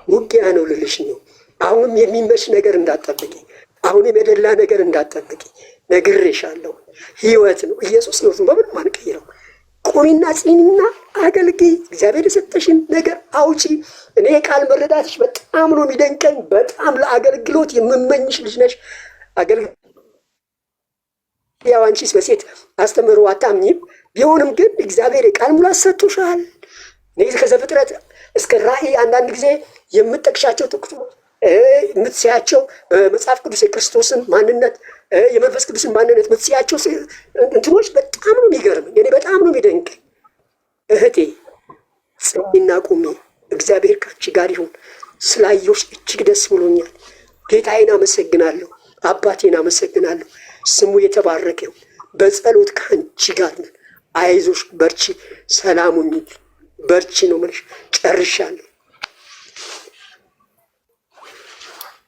ውጊያ ነው ልልሽ ነው። አሁንም የሚመች ነገር እንዳትጠብቂ፣ አሁንም የደላ ነገር እንዳትጠብቂ ነግሬሻለሁ። ህይወት ነው፣ ኢየሱስ ነው። በምንም አንቀይረው። ቁሚና ጽኚና አገልግይ። እግዚአብሔር የሰጠሽን ነገር አውጪ። እኔ የቃል መረዳትሽ በጣም ነው የሚደንቀኝ። በጣም ለአገልግሎት የምመኝሽ ልጅ ነሽ። አገልግሎት ያው አንቺስ በሴት አስተምህሮ አታምኚም። ቢሆንም ግን እግዚአብሔር የቃል ሙላት ሰጥቶሻል። እኔ ከዘፍጥረት እስከ ራእይ አንዳንድ ጊዜ የምጠቅሻቸው ጥቅሶች፣ የምትስያቸው በመጽሐፍ ቅዱስ የክርስቶስን ማንነት፣ የመንፈስ ቅዱስን ማንነት የምትስያቸው እንትኖች በጣም ነው የሚገርመኝ። እኔ በጣም ነው የሚደንቀኝ። እህቴ ጽኚና ቁሚ፣ እግዚአብሔር ከአንቺ ጋር ይሁን። ስላየሁሽ እጅግ ደስ ብሎኛል። ጌታዬን አመሰግናለሁ፣ አባቴን አመሰግናለሁ። ስሙ የተባረከ ይሁን። በጸሎት ከአንቺ ጋር ነን። አይዞሽ፣ በርቺ፣ ሰላም ሁኚ፣ በርቺ ነው የምልሽ። ጨርሻለሁ።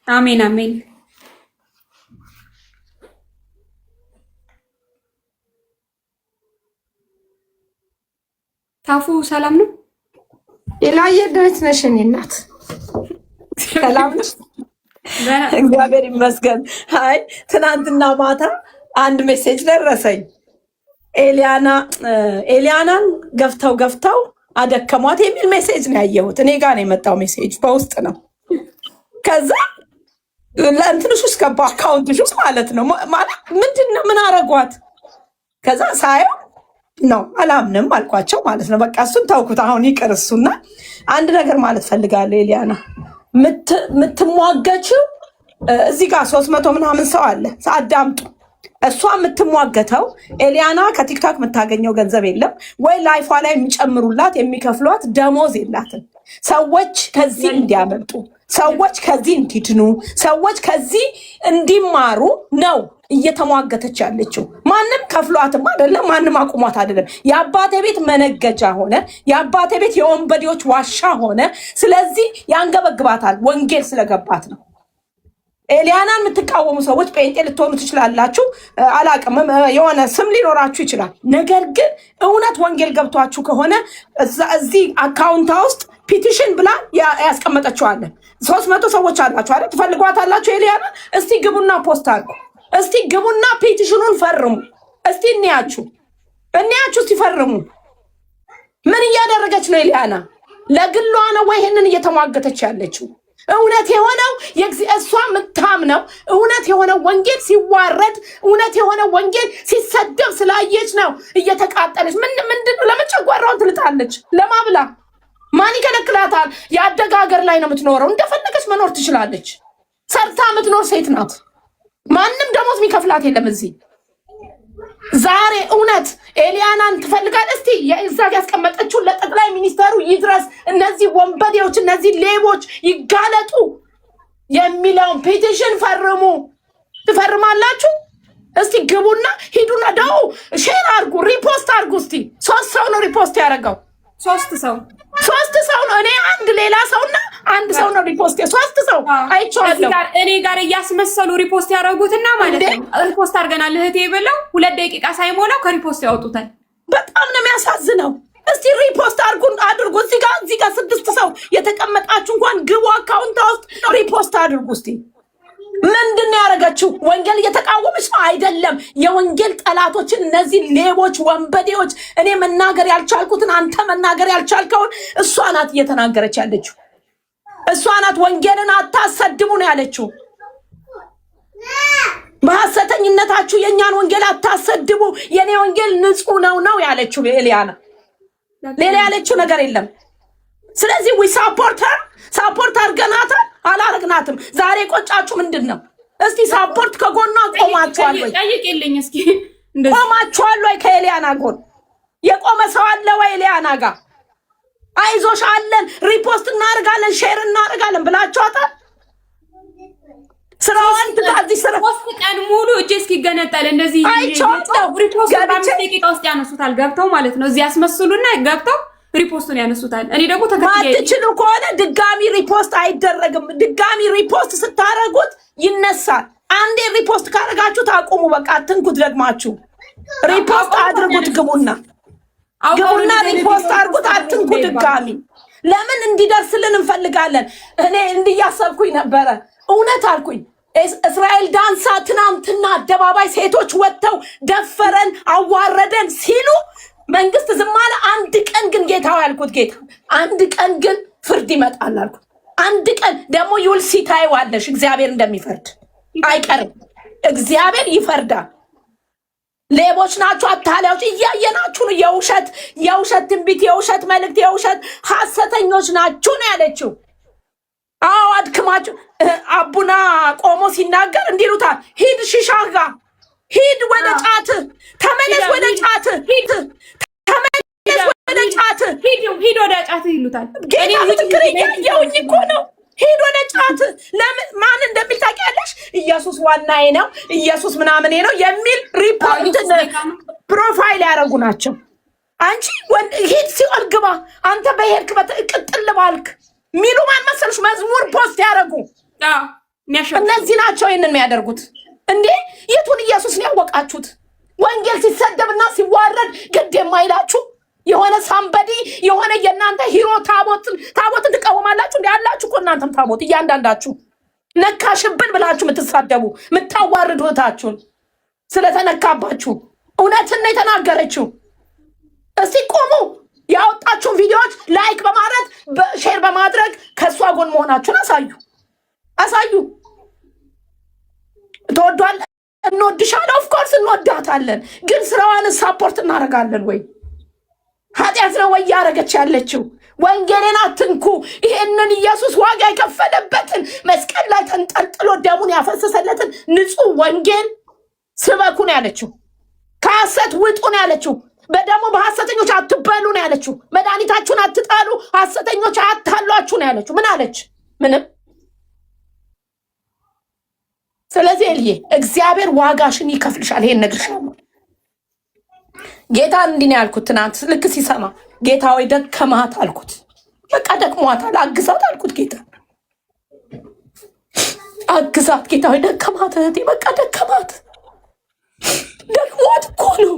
አሜን አሜን። ታፉ ሰላም ነው? ሌላዬ ደህና ነሽ? እኔ እናት ሰላም ነሽ? እግዚአብሔር ይመስገን። አይ ትናንትና ማታ አንድ message ደረሰኝ። ኤሊያና ኤሊያናን ገፍተው ገፍተው አደከሟት የሚል message ነው ያየሁት። እኔ ጋር ነው የመጣው message፣ በውስጥ ነው። ከዛ ለእንትንሽ ውስጥ ገባ፣ account ሽ ውስጥ ማለት ነው። ማለት ምንድን ነው? ምን አረጓት? ከዛ ሳየው ነው አላምንም አልኳቸው ማለት ነው። በቃ እሱን ተውኩት። አሁን ይቅር እሱና አንድ ነገር ማለት ፈልጋለሁ። ኤሊያና የምትሟገችው እዚህ ጋር 300 ምናምን ሰው አለ፣ አዳምጡ። እሷ የምትሟገተው ኤሊያና ከቲክቶክ የምታገኘው ገንዘብ የለም ወይ life ዋ ላይ የሚጨምሩላት የሚከፍሏት ደሞዝ የላትም። ሰዎች ከዚህ እንዲያመልጡ፣ ሰዎች ከዚህ እንዲድኑ፣ ሰዎች ከዚህ እንዲማሩ ነው እየተሟገተች ያለችው። ማንም ከፍሏትም አይደለም፣ ማንም አቁሟት አይደለም። የአባቴ ቤት መነገጃ ሆነ፣ የአባቴ ቤት የወንበዴዎች ዋሻ ሆነ። ስለዚህ ያንገበግባታል፣ ወንጌል ስለገባት ነው። ኤሊያናን የምትቃወሙ ሰዎች ጴንጤ ልትሆኑ ትችላላችሁ፣ አላቅም፣ የሆነ ስም ሊኖራችሁ ይችላል። ነገር ግን እውነት ወንጌል ገብቷችሁ ከሆነ እዚህ account ኣ ውስጥ petition ብላ ያስቀመጠችዋለን። 300 ሰዎች አላችሁ አይደል? ትፈልጓታላችሁ ኤሊያና። እስቲ ግቡና post አድርጉ። እስቲ ግቡና petition ኑን ፈርሙ። እስቲ እንያችሁ እንያችሁ፣ እስቲ ፈርሙ። ምን እያደረገች ነው ኤሊያና? ለግሏ ነው ወይ ይህንን እየተሟገተች ያለችው? እውነት የሆነው እሷ የምታምነው እውነት የሆነው ወንጌል ሲዋረድ፣ እውነት የሆነው ወንጌል ሲሰደብ ስላየች ነው እየተቃጠለች። ምን ምንድን ነው? ለምን ጨጓራውን ትልጣለች? ለማብላ ማን ይከለክላታል? ያደገ ሀገር ላይ ነው የምትኖረው። እንደፈለገች መኖር ትችላለች። ሰርታ የምትኖር ሴት ናት። ማንም ደሞዝ የሚከፍላት የለም እዚህ። ዛሬ እውነት ኤሊያናን ትፈልጋል። እስቲ የእዛ ያስቀመጠችውን ለጠቅላይ ሚኒስተሩ ይድረስ፣ እነዚህ ወንበዴዎች፣ እነዚህ ሌቦች ይጋለጡ የሚለውን petition ፈርሙ። ትፈርማላችሁ? እስቲ ግቡና ሂዱና ደው share አድርጉ፣ repost አድርጉ። እስቲ ሶስት ሰው ነው repost ያደረገው። ሶስት ሰው፣ ሶስት ሰው ነው። እኔ አንድ ሌላ ሰውና አንድ ሰው ነው repost፣ ሶስት ሰው አይቼዋለሁ። እኔ ጋር እያስመሰሉ repost ያደረጉትና ማለት ነው repost አድርገናል እህቴ ብለው 2 ደቂቃ ሳይሞላው ከ repost ያወጡታል። በጣም ነው የሚያሳዝነው። እስቲ repost አድርጉ አድርጉ። እዚህ ጋር ስድስት ሰው የተቀመጣችሁ እንኳን ግቡ account ኣ ውስጥ repost አድርጉ እስቲ። ምንድን ነው ያደረገችው? ወንጌል እየተቃወመች ነው አይደለም? የወንጌል ጠላቶችን እነዚህ ሌቦች፣ ወንበዴዎች፣ እኔ መናገር ያልቻልኩትን፣ አንተ መናገር ያልቻልከውን እሷ ናት እየተናገረች ያለችው። እሷ ናት ወንጌልን አታሰድቡ ነው ያለችው። በሐሰተኝነታችሁ የእኛን ወንጌል አታሰድቡ፣ የኔ ወንጌል ንጹሕ ነው ነው ያለችው ኤልያና። ሌላ ያለችው ነገር የለም። ስለዚህ we support her፣ support አድርገናታል አላረግናትም? ዛሬ ቆጫችሁ ምንድን ነው? እስቲ support ከጎኗ ቆማችኋል ወይ? ጠይቂልኝ እስኪ። ቆማችኋል ወይ? ከኤልያና ጎን የቆመ ሰው አለ ወይ? ኤልያና ጋር አይዞሽ አለን፣ repost እናደርጋለን፣ share እናደርጋለን ብላችኋታል። ስራዋን ትታ እዚህ ስራ 3 ቀን ሙሉ እጄ እስኪገነጠል እንደዚህ አይቼዋለሁ። Repost ኡን ገብቼ በ5 ደቂቃ ውስጥ ያነሱታል ገብተው ማለት ነው። እዚህ ያስመስሉና ገብተው repost ኡን ያነሱታል። እኔ ደግሞ ተከትዬ ማትችሉ ከሆነ ድጋሚ repost አይደረግም። ድጋሚ repost ስታረጉት ይነሳል። አንዴ repost ካረጋችሁት አቁሙ። በቃ አትንኩት። ደግማችሁ repost አድርጉት። ግቡና አውቀው ግቡና እንደዚህ አይነት repost ቪዲዮ አድርጉት። አትንኩ ድጋሚ። ለምን እንዲደርስልን እንፈልጋለን። እኔ እንዲያሰብኩኝ ነበረ። እውነት አልኩኝ። እስራኤል ዳንሳ ትናንትና አደባባይ ሴቶች ወጥተው ደፈረን አዋረደን ሲሉ መንግስት ዝም አለ። አንድ ቀን ግን ጌታ ያልኩት ጌታ አንድ ቀን ግን ፍርድ ይመጣል አልኩት። አንድ ቀን ደግሞ you'll see፣ ታይዋለሽ፣ እግዚአብሔር እንደሚፈርድ አይቀርም። እግዚአብሔር ይፈርዳል። ሌቦች ናችሁ፣ አታላዮች፣ እያየናችሁ ነው። የውሸት ትንቢት፣ የውሸት መልእክት፣ የውሸት ሐሰተኞች ናችሁ ነው ያለችው። አዎ አድክማችሁ። አቡና ቆሞ ሲናገር እንዲህ ይሉታል፣ ሂድ ሺሻ ጋ ሂድ፣ ወደ ጫት ተመለስ፣ ወደ ጫት ሂድ፣ ተመለስ ወደ ጫት። ሂድ ሂድ ወደ ጫት ይሉታል። ጌታ ምስክር እያየሁኝ እኮ ነው። ሂድ ወደ ጫት። ለምን ማን እንደሚል ታውቂያለሽ? ኢየሱስ ዋናዬ ነው፣ ኢየሱስ ምናምኔ ነው የሚል ሪፖርት profile ያደረጉ ናቸው። አንቺ ሂድ ሲኦል ግባ፣ አንተ በሄድክበት ቅጥል ባልክ ሚሉ ማን መሰሉሽ? መዝሙር post ያደረጉ እነዚህ ናቸው ይህንን የሚያደርጉት። እንዴ የቱን ኢየሱስ ነው ያወቃችሁት? ወንጌል ሲሰደብና ሲዋረድ ግድ የማይላችሁ የሆነ somebody የሆነ የእናንተ hero ታቦትን ትቃወማላችሁ። እንዲ ያላችሁ እኮ እናንተም ታቦት እያንዳንዳችሁ ነካሽብን ብላችሁ የምትሳደቡ የምታዋርዱ እህታችሁን ስለተነካባችሁ እውነትን ነው የተናገረችው። እስቲ ቆሙ። ያወጣችሁን ቪዲዮዎች like በማድረግ share በማድረግ ከእሷ ጎን መሆናችሁን አሳዩ አሳዩ። ተወዷል። እንወድሻለን። Of course እንወዳታለን። ግን ስራዋን support እናደርጋለን ወይ? ኃጢአት ነው ወይ እያደረገች ያለችው? ወንጌልን አትንኩ። ይሄንን ኢየሱስ ዋጋ የከፈለበትን መስቀል ላይ ተንጠልጥሎ ደሙን ያፈሰሰለትን ንጹሕ ወንጌል ስበኩ ነው ያለችው። ከሐሰት ውጡ ነው ያለችው። በደግሞ በሐሰተኞች አትበሉ ነው ያለችው። መድኃኒታችሁን አትጣሉ፣ ሐሰተኞች አታሏችሁ ነው ያለችው። ምን አለች? ምንም። ስለዚህ ኤልዬ እግዚአብሔር ዋጋሽን ይከፍልሻል። ይሄን እነግርሻለሁ። ጌታ እንዲህ ነው ያልኩት ትናንት ልክ ሲሰማ፣ ጌታ ወይ ደከማት አልኩት። በቃ ደክሟታል፣ አግዛት አልኩት። ጌታ አግዛት፣ ጌታ ወይ ደከማት፣ እህቴ በቃ ደከማት፣ ደክሟት እኮ ነው።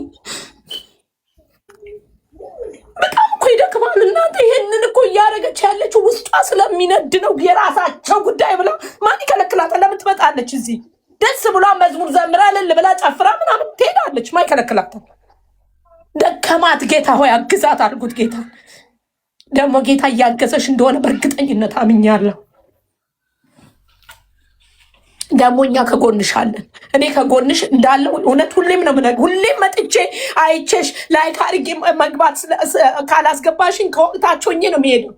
በጣም እኮ ይደክማል። እናንተ ይሄንን እኮ እያደረገች ያለችው ውስጧ ስለሚነድ ነው። የራሳቸው ጉዳይ ብላ ማን ይከለክላታል? ለምን ትመጣለች እዚህ? ደስ ብሏ መዝሙር ዘምራ እልል ብላ ጨፍራ ምናምን ትሄዳለች። ማን ይከለክላታል? ደከማት። ጌታ ሆይ አግዛት አልኩት። ጌታ ደግሞ ጌታ እያገዘሽ እንደሆነ በእርግጠኝነት አምኛለሁ። ደግሞ እኛ ከጎንሽ አለን። እኔ ከጎንሽ እንዳለው እውነት ሁሌም ነው የምነግርህ። ሁሌም መጥቼ አይቼሽ like አድርጌ መግባት ካላስገባሽኝ ከወቅታች ሆኜ ነው የሚሄደው።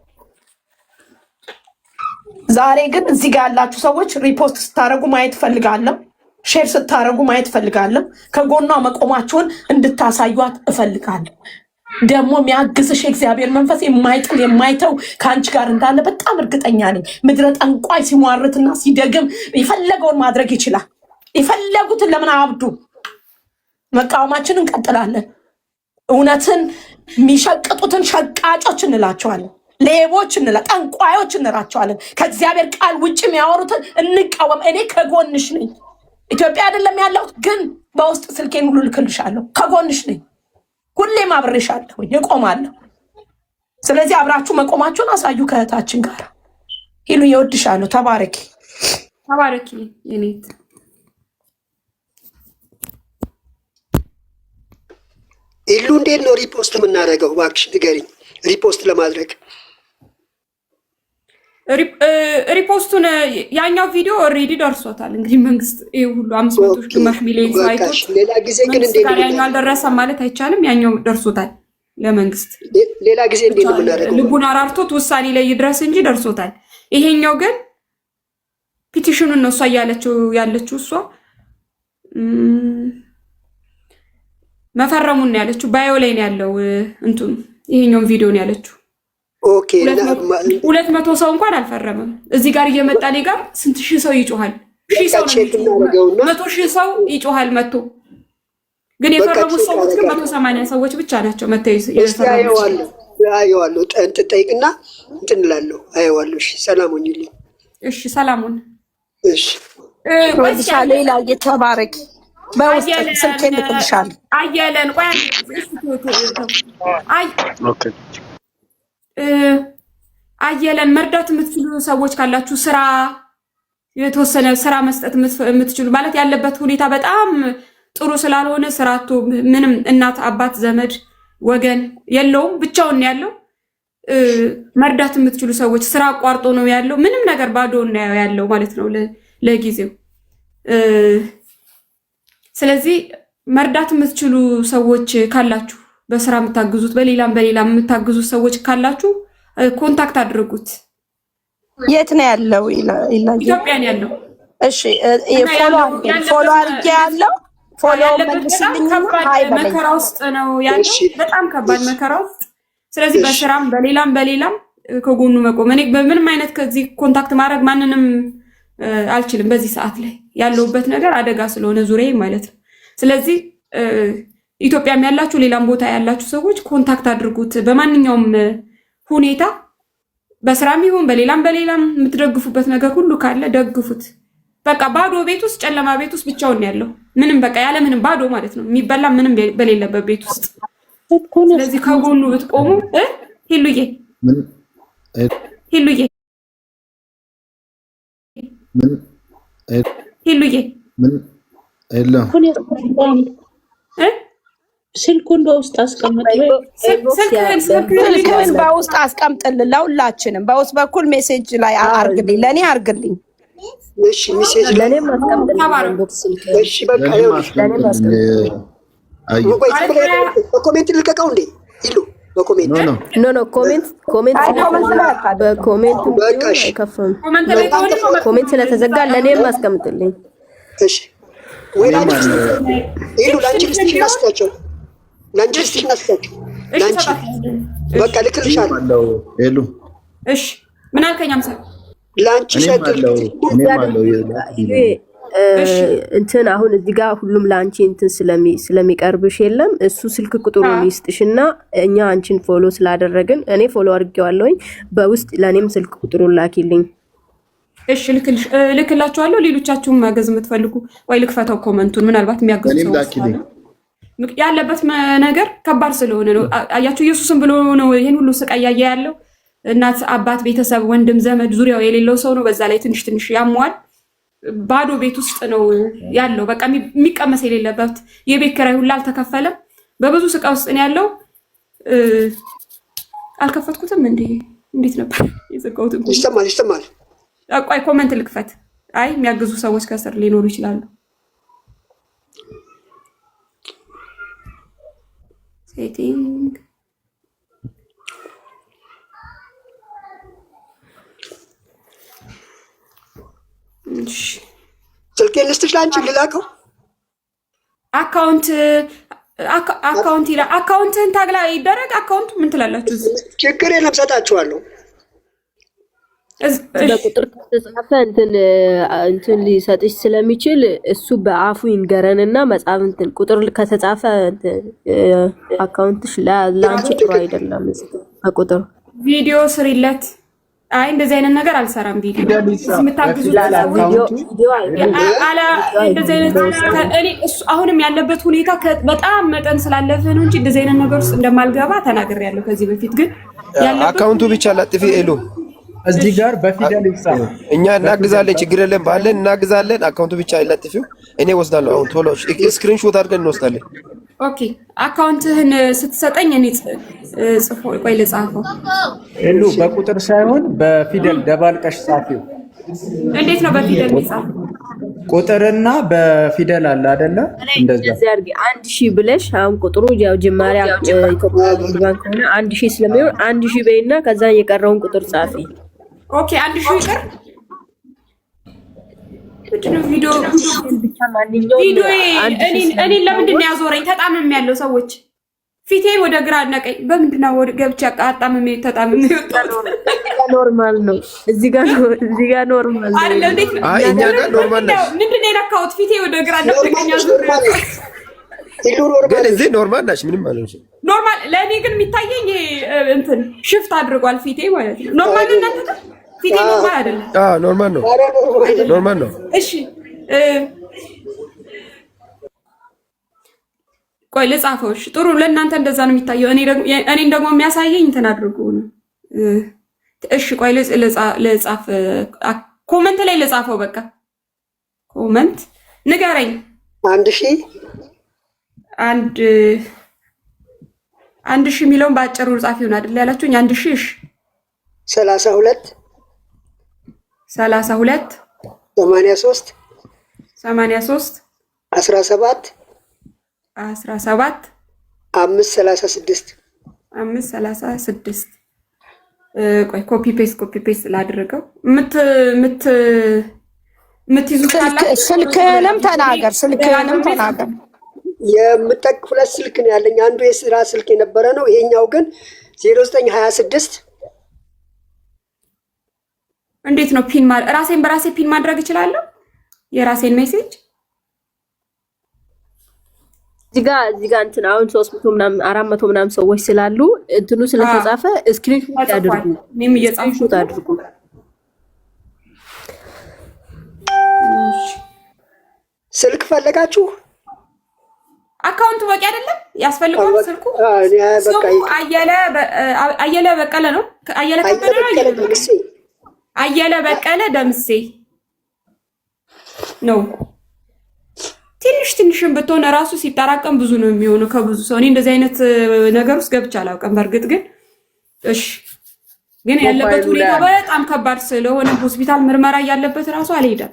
ዛሬ ግን እዚህ ጋር ያላችሁ ሰዎች repost ስታደርጉ ማየት እፈልጋለሁ። Share ስታደርጉ ማየት እፈልጋለሁ። ከጎኗ መቆማችሁን እንድታሳዩት እፈልጋለሁ። ደግሞ የሚያግዝሽ የእግዚአብሔር መንፈስ የማይጥል የማይተው ከአንቺ ጋር እንዳለ በጣም እርግጠኛ ነኝ። ምድረ ጠንቋይ ሲሟርትና ሲደግም የፈለገውን ማድረግ ይችላል። የፈለጉትን ለምን አብዱ። መቃወማችን እንቀጥላለን። እውነትን የሚሸቅጡትን ሸቃጮች እንላቸዋለን። ሌቦች እንላ ጠንቋዮች እንላቸዋለን። ከእግዚአብሔር ቃል ውጭ የሚያወሩትን እንቃወም። እኔ ከጎንሽ ነኝ። ኢትዮጵያ አይደለም ያለሁት፣ ግን በውስጥ ስልኬን ሁሉ ልክልሻለሁ። ከጎንሽ ነኝ። ሁሌም አብሬሻለሁኝ፣ እቆማለሁ። ስለዚህ አብራችሁ መቆማችሁን አሳዩ ከእህታችን ጋር። ሂሉ እወድሻለሁ። ተባረኪ። ተባረኪ የኔት። ኢሉ እንዴት ነው repost የምናደርገው? እባክሽ ንገሪኝ። Repost ለማድረግ Repost ኡን ያኛው ቪዲዮ already ደርሶታል። እንግዲህ መንግስት ይሄ ሁሉ 500 ግማሽ ሚሊዮን ሰው አይቶት ሌላ ጊዜ ግን መንግስት እንዴት ነው ጋር ያኛው አልደረሰም ማለት አይቻልም። ያኛው ደርሶታል ለመንግስት። ሌላ ጊዜ እንዴት ነው የምናደርገው? ልቡን አራርቶት ውሳኔ ላይ ይድረስ እንጂ ደርሶታል። ይሄኛው ግን petition ኑን ነው እሷ እያለችው ያለችው፣ እሷ መፈረሙን ነው ያለችው። Bio ላይ ነው ያለው እንትኑ ይሄኛውን ቪዲዮ ነው ያለችው። 200 ሰው እንኳን አልፈረመም። እዚህ ጋር እየመጣ እኔ ጋር ስንት ሺህ ሰው ይጮሃል። ሺህ በቃ ሰው ነው check የሚጮኸው። እናደርገውና 100,000 ሰው ይጮሃል መጥቶ። ግን በቃ የፈረሙት check ሰዎች ግን መቶ አደርጋለሁ። ሰማንያ ሰዎች ብቻ ናቸው መጥተው እስቲ የፈረሙት። አየዋለሁ አየዋለሁ፣ እንትን ጠይቅና እንትን እላለሁ። አየዋለሁ። እሺ ሰላም ሁኚልኝ። እሺ ሰላሙን እሺ ቆይ እስኪ እወድሻለሁ ይላል። ተባረኪ። በውስጥ አየለን ስልኬን ልክልሻለሁ። አየለን ቆይ አንዴ፣ እሺ፣ አይ እ፣ አየለን መርዳት የምትችሉ ሰዎች ካላችሁ ስራ የተወሰነ ስራ መስጠት የምትችሉ፣ ማለት ያለበት ሁኔታ በጣም ጥሩ ስላልሆነ ስራ አጥቶ ምንም እናት አባት ዘመድ ወገን የለውም፣ ብቻውን ነው ያለው። መርዳት የምትችሉ ሰዎች፣ ስራ አቋርጦ ነው ያለው፣ ምንም ነገር ባዶ ነው ያለው ማለት ነው ለጊዜው። ስለዚህ መርዳት የምትችሉ ሰዎች ካላችሁ፣ በስራ የምታግዙት፣ በሌላም በሌላም የምታግዙት ሰዎች ካላችሁ contact አድርጉት። የት ነው ያለው? ይላል ኢትዮጵያን ያለው። እሺ እና follow ያለው አድርጌ ያለበት follow አድርጌ ያለው follow ያለበት በጣም መልስልኝና ከባድ hi በለኝ። መከራ ውስጥ ነው ያለው። በጣም ከባድ መከራ ውስጥ። ስለዚህ በስራም በሌላም በሌላም ከጎኑ መቆም፣ እኔ በምንም አይነት ከዚህ contact ማድረግ ማንንም አልችልም። በዚህ ሰዓት ላይ ያለሁበት ነገር አደጋ ስለሆነ ዙሪያዬ ማለት ነው። ስለዚህ ኢትዮጵያም ያላችሁ ሌላም ቦታ ያላችሁ ሰዎች contact አድርጉት። በማንኛውም ሁኔታ በስራም ይሁን በሌላም በሌላም የምትደግፉበት ነገር ሁሉ ካለ ደግፉት። በቃ ባዶ ቤት ውስጥ፣ ጨለማ ቤት ውስጥ ብቻውን ያለው፣ ምንም በቃ ያለ ምንም ባዶ ማለት ነው፣ የሚበላ ምንም በሌለበት ቤት ውስጥ። ስለዚህ ከጎኑ ብትቆሙ ሂሉዬ ሂሉዬ ሂሉዬ። ስልኩን በውስጥ አስቀምጥ። ስልክህን በውስጥ አስቀምጥልን፣ ለሁላችንም በውስጥ በኩል message ላይ አርግልኝ፣ ለእኔ አርግልኝ። እሺ message ላይ ለእኔም አስቀምጥልኝ inbox ስልክህን። እሺ በቃ ይኸውልሽ፣ ለእኔም አስቀምጥልኝ። ቆይ ዝም ብለህ በ comment ልቀቀው እንዴ ይሉ በ comment No, comment በ comment በቃ እሺ አይከፍም። Comment ላይ ከሆነ Comment ስለተዘጋ ለእኔም አስቀምጥልኝ። እሺ ወይ ለአንቺ ይሉ ለአንቺ ልስጥሽ እናስጣቸው፣ ለአንቺ ልስጥሽ እናስጣቸው፣ ለአንቺ በቃ ልክልሻለሁ። ሄሉ። እሺ ምን አልከኝ? አምሳ ለአንቺ እኔም አለው እኔም አለው። እንትን አሁን እዚህ ጋር ሁሉም ለአንቺ እንትን ስለሚቀርብሽ የለም፣ እሱ ስልክ ቁጥሩን ይስጥሽና እኛ አንቺን follow ስላደረግን፣ እኔ follow አድርጌዋለሁኝ፣ በውስጥ ለእኔም ስልክ ቁጥሩን ላኪልኝ። እሺ ልክላችኋለሁ። ሌሎቻችሁም ማገዝ የምትፈልጉ ወይ ልክፈተው comment ኡን፣ ምናልባት የሚያግዙ እኔም ሰዎች ላኪልኝ። ካሉ። ያለበት ነገር ከባድ ስለሆነ ነው። አያችሁ፣ ኢየሱስን ብሎ ነው ይህን ሁሉ ስቃይ እያየ ያለው። እናት፣ አባት፣ ቤተሰብ፣ ወንድም፣ ዘመድ ዙሪያው የሌለው ሰው ነው። በዛ ላይ ትንሽ ትንሽ ያመዋል። ባዶ ቤት ውስጥ ነው ያለው። በቃ የሚቀመስ የሌለበት፣ የቤት ኪራይ ሁላ አልተከፈለም። በብዙ ስቃይ ውስጥ ነው ያለው። አልከፈትኩትም እንዴ? እንዴት ነበር የዘጋሁት? ይሰማል ይሰማል። ቆይ comment ልክፈት። አይ የሚያግዙ ሰዎች ከስር ሊኖሩ ይችላሉ። Setting። እሺ። ስልኬን ልስጥሽ ለአንቺ ልላከው። Account ይላል። Account ህን ታግላ ይደረግ። Account ኡ ምን ትላላችሁ? እዚህ ችግር የለም ሰጣችኋለሁ። በቁጥር ከተጻፈ እንትን ሊሰጥሽ ስለሚችል እሱ በአፉ ይንገረንና መጻፍ እንትን ቁጥር ከተጻፈ እንትን account ሽ ለአንቺ ጥሩ አይደለም። በቁጥር ቪዲዮ ስሪለት። አይ እንደዚህ አይነት ነገር አልሰራም። ቪዲዮ እዚህ የምታግዙት ሰዎች አላ እንደዚህ አይነት እኔ እሱ አሁንም ያለበት ሁኔታ በጣም መጠን ስላለፈ ነው እንጂ እንደዚህ አይነት ነገር ውስጥ እንደማልገባ ተናግሬያለሁ ከዚህ በፊት፣ ግን ያለበት Account ኡ ብቻ ለጥፊ ኤሉ። እዚህ ጋር በፊደል ይጻፍ። እኛ እናግዛለን፣ ችግር የለም ባለን እናግዛለን። Account ኡ ብቻ ለጥፊው፣ እኔ ወስዳለሁ። አሁን ቶሎ screenshot አድርገን እንወስዳለን። Okay account ህን ስትሰጠኝ እኔ ጽፎ ቆይ ልጻፈው። ሄሉ፣ በቁጥር ሳይሆን በፊደል ደባልቀሽ ጻፊው። እንዴት ነው በፊደል የሚጻፈው? ቁጥርና በፊደል አለ አይደለ? እንደዛ። እንደዚህ አድርጊ፣ 1000 ብለሽ፣ አሁን ቁጥሩ ያው ጅማሬ ኢትዮጵያ ንግድ ባንክ ከሆነ 1000 ስለሚሆን 1000 በይና ከዛ የቀረውን ቁጥር ጻፊ። Okay 1000 ይቅር። ምንድን ነው ቪዲዮ ብቻ ማንኛውም ቪዲዮ 1000 እኔን ለምንድን ነው ያዞረኝ? ተጣምም ያለው ሰዎች ፊቴን ወደ ግራ እና ቀኝ በምንድን ነው ወደ ገብቼ አጣምሜ ተጣምሜ የወጣሁት? Normal ነው። እዚህ ጋር እዚህ ጋር normal ነው። አይደለም። እንዴት ነው? አይ እኛ ጋር normal ነሽ። ምንድን ነው የነካሁት? ፊቴ ወደ ግራ እና ወደ ቀኝ አዙሬ ግን እዚህ normal ነሽ፣ ምንም አልሆንሽም። Normal ለእኔ ግን የሚታየኝ ይሄ እንትን shift አድርጓል ፊቴ ማለት ነው። Normal ነው እናንተ ጋር? ፊቴ normal አይደለም። አዎ normal ነው፣ normal ነው። እሺ ቆይ ልጻፈው። እሺ ጥሩ፣ ለእናንተ እንደዛ ነው የሚታየው። እኔ ደግሞ እኔን ደግሞ የሚያሳየኝ እንትን አድርጎ ነው። እሺ ቆይ ልጻፍ፣ comment ላይ ልጻፈው። በቃ comment ንገረኝ። 1000። 1000 የሚለውን በአጭሩ ጻፍ ይሆን አይደል ያላችሁኝ? 1000። እሺ። 32። 32። 83። 83። 17። 17። 536። 536። ቆይ copy paste copy paste ላድርገው። ምት ምት የምትይዙት ካላችሁ ስልክህንም ተናገር፣ ስልክህንም ተናገር። ሁለት ስልክ ነው ያለኝ። አንዱ የስራ ስልክ የነበረ ነው። ይሄኛው ግን 0926። እንዴት ነው pin ራሴን በራሴ pin ማድረግ እችላለሁ? የራሴን message። እዚህ ጋ እንትን አሁን 300 ምናምን 400 ምናምን ሰዎች ስላሉ እንትኑ ስለተጻፈ screenshot ተጽፏል። አድርጉ። እኔም እየጻፍኩ Screenshot አድርጉ። ስልክ ፈለጋችሁ? Account ኡ በቂ አይደለም፣ ያስፈልገዋል ስልኩ። እኔ በቃ ስሙ አየለ በቀለ ነው። አየለ አየለ ከበደ ነው። በቀለ አየለ ደምሴ። አየለ በቀለ ደምሴ ነው። ትንሽ ትንሽም ብትሆን ራሱ ሲጠራቀም ብዙ ነው የሚሆነው ከብዙ ሰው። እኔ እንደዚህ አይነት ነገር ውስጥ ገብቼ አላውቅም። በእርግጥ ግን እሺ፣ ግን ያለበት Profile ኡ ላይ ሁኔታ አለ። በጣም ከባድ ስለሆነ ሆስፒታል ምርመራ እያለበት ራሱ አልሄደም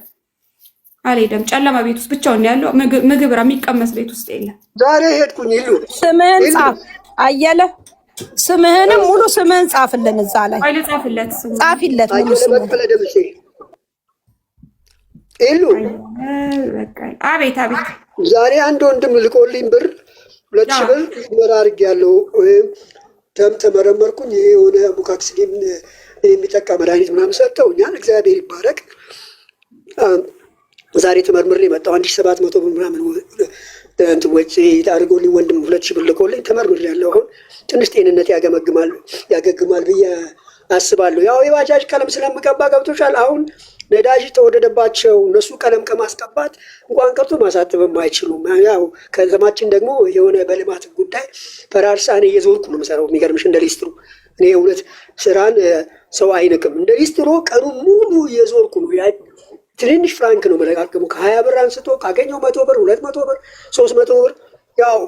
አልሄደም። ጨለማ ቤት ውስጥ ብቻውን ነው ያለው። ምግብ የሚቀመስ ቤት ውስጥ የለም። ዛሬ ሄድኩኝ ይሉ ስምህን ጻፍ አየለ፣ ስምህንም ሙሉ ስምህን ጻፍልን እዛ ላይ። ቆይ ልጻፍለት ስሙን። ጻፊለት ሙሉ አየለ ስምህን። በቀለ ደምሴ ይሉ። አየለ በቀለ። አቤት አቤት። ዛሬ አንድ ወንድም ልኮልኝ ብር 2000 ብር ምርመራ አድርጌያለሁ። ወይም ደም ተመረመርኩኝ። ይሄ የሆነ amoxicillin የሚጠቃ መድኃኒት ምናምን ሰጥተውኛል። እግዚአብሔር ይባረክ። ዛሬ ተመርምሬ መጣሁ። 1700 ብር ምናምን እንትን ወጪ አድርጎልኝ ወንድም 2000 ብር ልኮልኝ ተመርምሬ ያለው አሁን ትንሽ ጤንነት ያገመግማል ያገግማል ብዬ አስባለሁ። ያው የባጃጅ ቀለም ስለምቀባ ገብቶሻል። አሁን ነዳጅ ተወደደባቸው። እነሱ ቀለም ከማስቀባት እንኳን ቀርቶ ማሳተብም አይችሉም። ያው ከተማችን ደግሞ የሆነ በልማት ጉዳይ ፈራርሳ እኔ እየዞርኩ ነው የምሰራው። የሚገርምሽ እንደ ሊስትሮ እኔ እውነት ስራን ሰው አይንቅም። እንደ ሊስትሮ ቀኑ ሙሉ እየዞርኩ ነው። ትንንሽ ፍራንክ ነው መለቃቅሙ ከ20 ብር አንስቶ ካገኘው 100 ብር፣ 200 ብር፣ 300 ብር ያው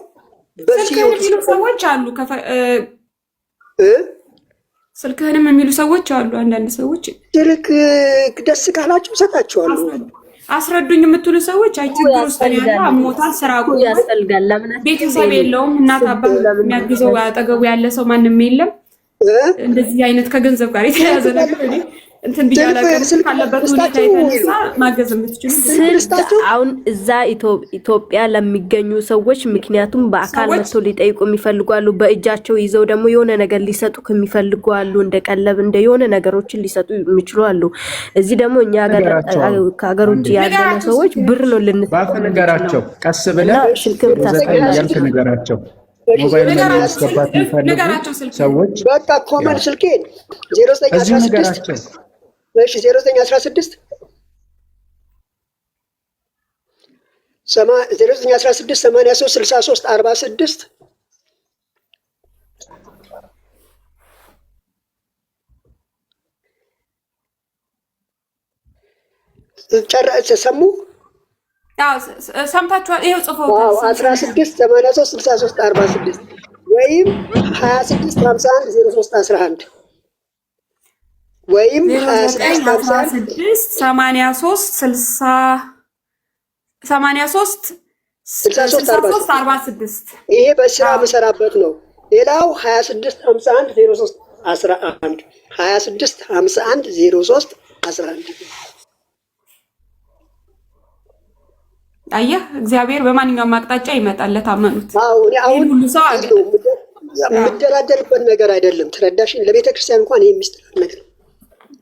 በዚህ ስልክህን የሚሉ ሰዎች አሉ። ስልክህንም የሚሉ ሰዎች አሉ። አንዳንድ ሰዎች ስልክ ደስ ካላቸው እሰጣቸዋለሁ። አስረዱኝ የምትሉ ሰዎች አይ ችግር ውስጥ ነው ያለው፣ አሞታል፣ ስራ አቁሟል፣ ያስፈልጋል። ለምን ቤተሰብ የለውም፣ እናት አባት የሚያግዘው አጠገቡ ያለ ሰው ማንም የለም። እንደዚህ አይነት ከገንዘብ ጋር የተያያዘ ነገር እኔ እንትን ብዬ አላውቅም። ካለበት ሁኔታ የተነሳ ማገዝ የምትችሉ ስልክ አሁን እዛ ኢትዮጵያ ለሚገኙ ሰዎች፣ ምክንያቱም በአካል ሰዎች መጥተው ሊጠይቁ የሚፈልጉ አሉ። በእጃቸው ይዘው ደግሞ የሆነ ነገር ሊሰጡ የሚፈልጉ አሉ። እንደ ቀለብ እንደ የሆነ ነገሮችን ሊሰጡ የሚችሉ አሉ። እዚህ ደግሞ እኛ ንገራቸው። ከሀገር ውጭ አንዴ ያለነው ንገራቸው ሰዎች ስልክ ብር ነው ልንሰጥ በአፍ የምንችለው ንገራቸው፣ ቀስ እና ብለህ ስልክ 09 እያልክ ብታስቀምጥ ንገራቸው። Mobile money ንገራቸው ማስገባት ስልክ የሚፈልጉ ንገራቸው ስልክ ሰዎች በቃ common ያው ስልኬን 09 እዚሁ 16 ንገራቸው። እሺ 0916 0916 83 63 46። ሰሙ? አዎ፣ ሰምታችኋል። ይኸው ጽፈውታል። ስም 16 83 63 46 ወይም 26 51 03 11 ወይም 09 26 51 16 83 60 83 63 63 46። ይሄ በስራ የምሰራበት ነው። ሌላው 26 51 03 11፣ 26 51 03 11። አየህ፣ እግዚአብሔር በማንኛውም አቅጣጫ ይመጣል ለታመኑት። አዎ እኔ ይህን አሁን ሁሉ ሰው የምደራደርበት ነገር አይደለም። ተረዳሽኝ? ለቤተ ክርስቲያን እንኳን ይሄ ሚስጥር ነገር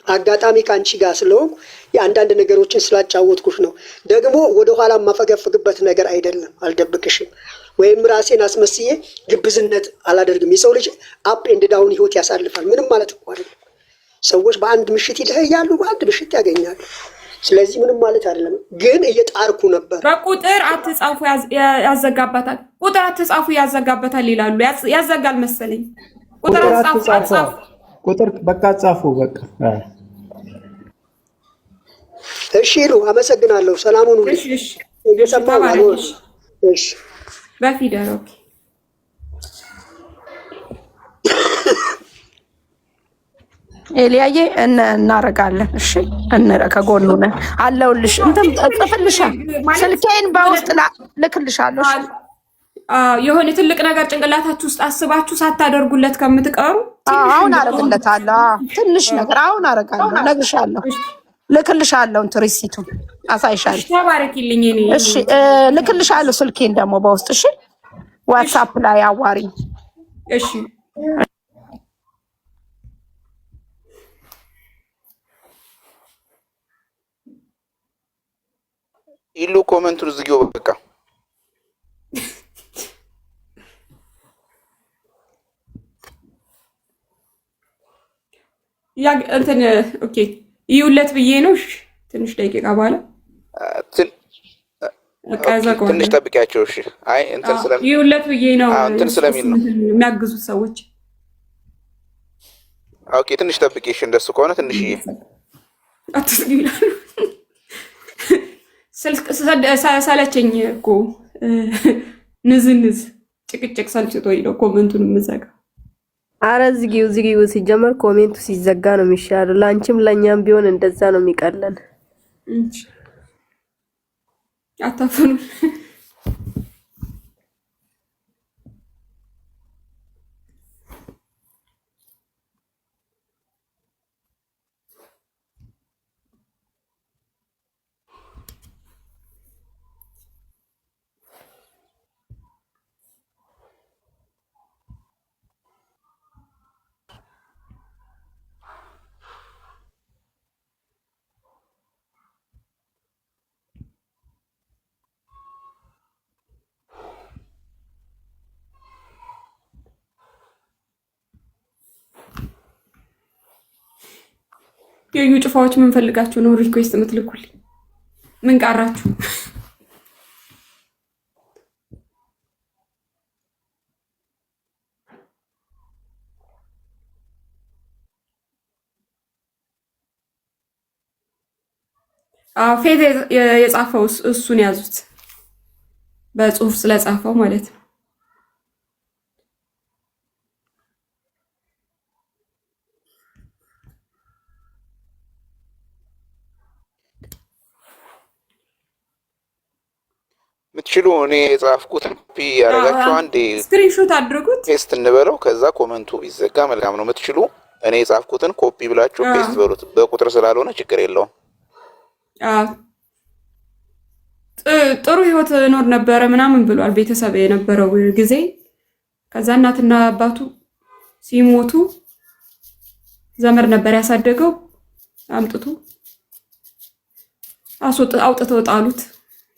አጋጣሚ ከአንቺ ጋር ስለሆንኩ የአንዳንድ ነገሮችን ስላጫወትኩሽ ነው። ደግሞ ወደኋላ የማፈገፍግበት ነገር አይደለም። አልደብቅሽም፣ ወይም ራሴን አስመስዬ ግብዝነት አላደርግም። የሰው ልጅ up and down ህይወት ያሳልፋል። ምንም ማለት እኮ አይደለም። ሰዎች በአንድ ምሽት ይደኸያሉ፣ በአንድ ምሽት ያገኛሉ። ስለዚህ ምንም ማለት አይደለም። ግን እየጣርኩ ነበር። በቁጥር አትጻፉ ያዘጋባታል፣ ቁጥር አትጻፉ ያዘጋበታል ይላሉ። ያዘጋል መሰለኝ። ቁጥር ቁጥር አትጻፉ አትጻፉ፣ አትጻፉ። ቁጥር በቃ ጻፉ። በቃ እሺ ይሉ አመሰግናለሁ። ሰላሙን ሁሉ እሺ እሺ፣ እየሰማሁ ነው። ተባረክ። እሺ በፊደል okay። ኤልያዬ እናረጋለን። እሺ እንረ ከጎኑ ነን አለሁልሽ። እንትን እጽፍልሻለሁ፣ ስልኬን በውስጥ ልክልሻለሁ። እሺ የሆነ ትልቅ ነገር ጭንቅላታችሁ ውስጥ አስባችሁ ሳታደርጉለት ከምትቀሩ አሁን አረግለታለሁ። ትንሽ ነገር አሁን አረጋለሁ፣ እነግርሻለሁ፣ ልክልሻለሁ። እንትን receipt ኡን አሳይሻለሁ። ተባረኪልኝ። እኔ እሺ ልክልሻለሁ፣ ስልኬን ደግሞ በውስጥ እሺ። WhatsApp ላይ አዋሪኝ። እሺ ኢሉ comment ኡን ዝጊው በቃ። ያ እንትን okay ይውለት ብዬ ነው። እሺ ትንሽ ደቂቃ በኋላ በቃ okay፣ ትንሽ ዘጋዋለሁ። ጠብቂያቸው። እሺ። አይ እንትን ስለም ይውለት ብዬ ነው አዎ እንትን ስለሚል ነው። የሚያግዙት ሰዎች። okay፣ ትንሽ ጠብቂ። እሺ፣ እንደሱ ከሆነ ትንሽዬ አትዝጊ ይላሉ። ስልክ ሰለቸኝ እኮ ንዝንዝ ጭቅጭቅ ሰልችቶኝ ነው comment ኡን የምዘጋ። አረ ዝጊው ዝጊው። ሲጀመር comment ኡ ሲዘጋ ነው የሚሻለው። ለአንቺም ለእኛም ቢሆን እንደዛ ነው የሚቀለን። እንጂ አታፍኑን። የዩ ጭፋዎች ምን ፈልጋችሁ ነው request የምትልኩልኝ? ምን ቀራችሁ? ፌት የጻፈው እሱን ያዙት፣ በጽሁፍ ስለጻፈው ማለት ነው። የምትችሉ እኔ የጻፍኩትን ኮፒ ያደረጋችሁ አንዴ screenshot አድርጉት። paste እንበለው፣ ከዛ comment ኡ ቢዘጋ መልካም ነው። የምትችሉ እኔ የጻፍኩትን ኮፒ ብላችሁ paste በሉት። በቁጥር ስላልሆነ ችግር የለውም። ጥሩ ህይወት እኖር ነበረ ምናምን ብሏል ቤተሰብ የነበረው ጊዜ። ከዛ እናትና አባቱ ሲሞቱ ዘመድ ነበር ያሳደገው። አምጥቶ አውጥተው ጣሉት።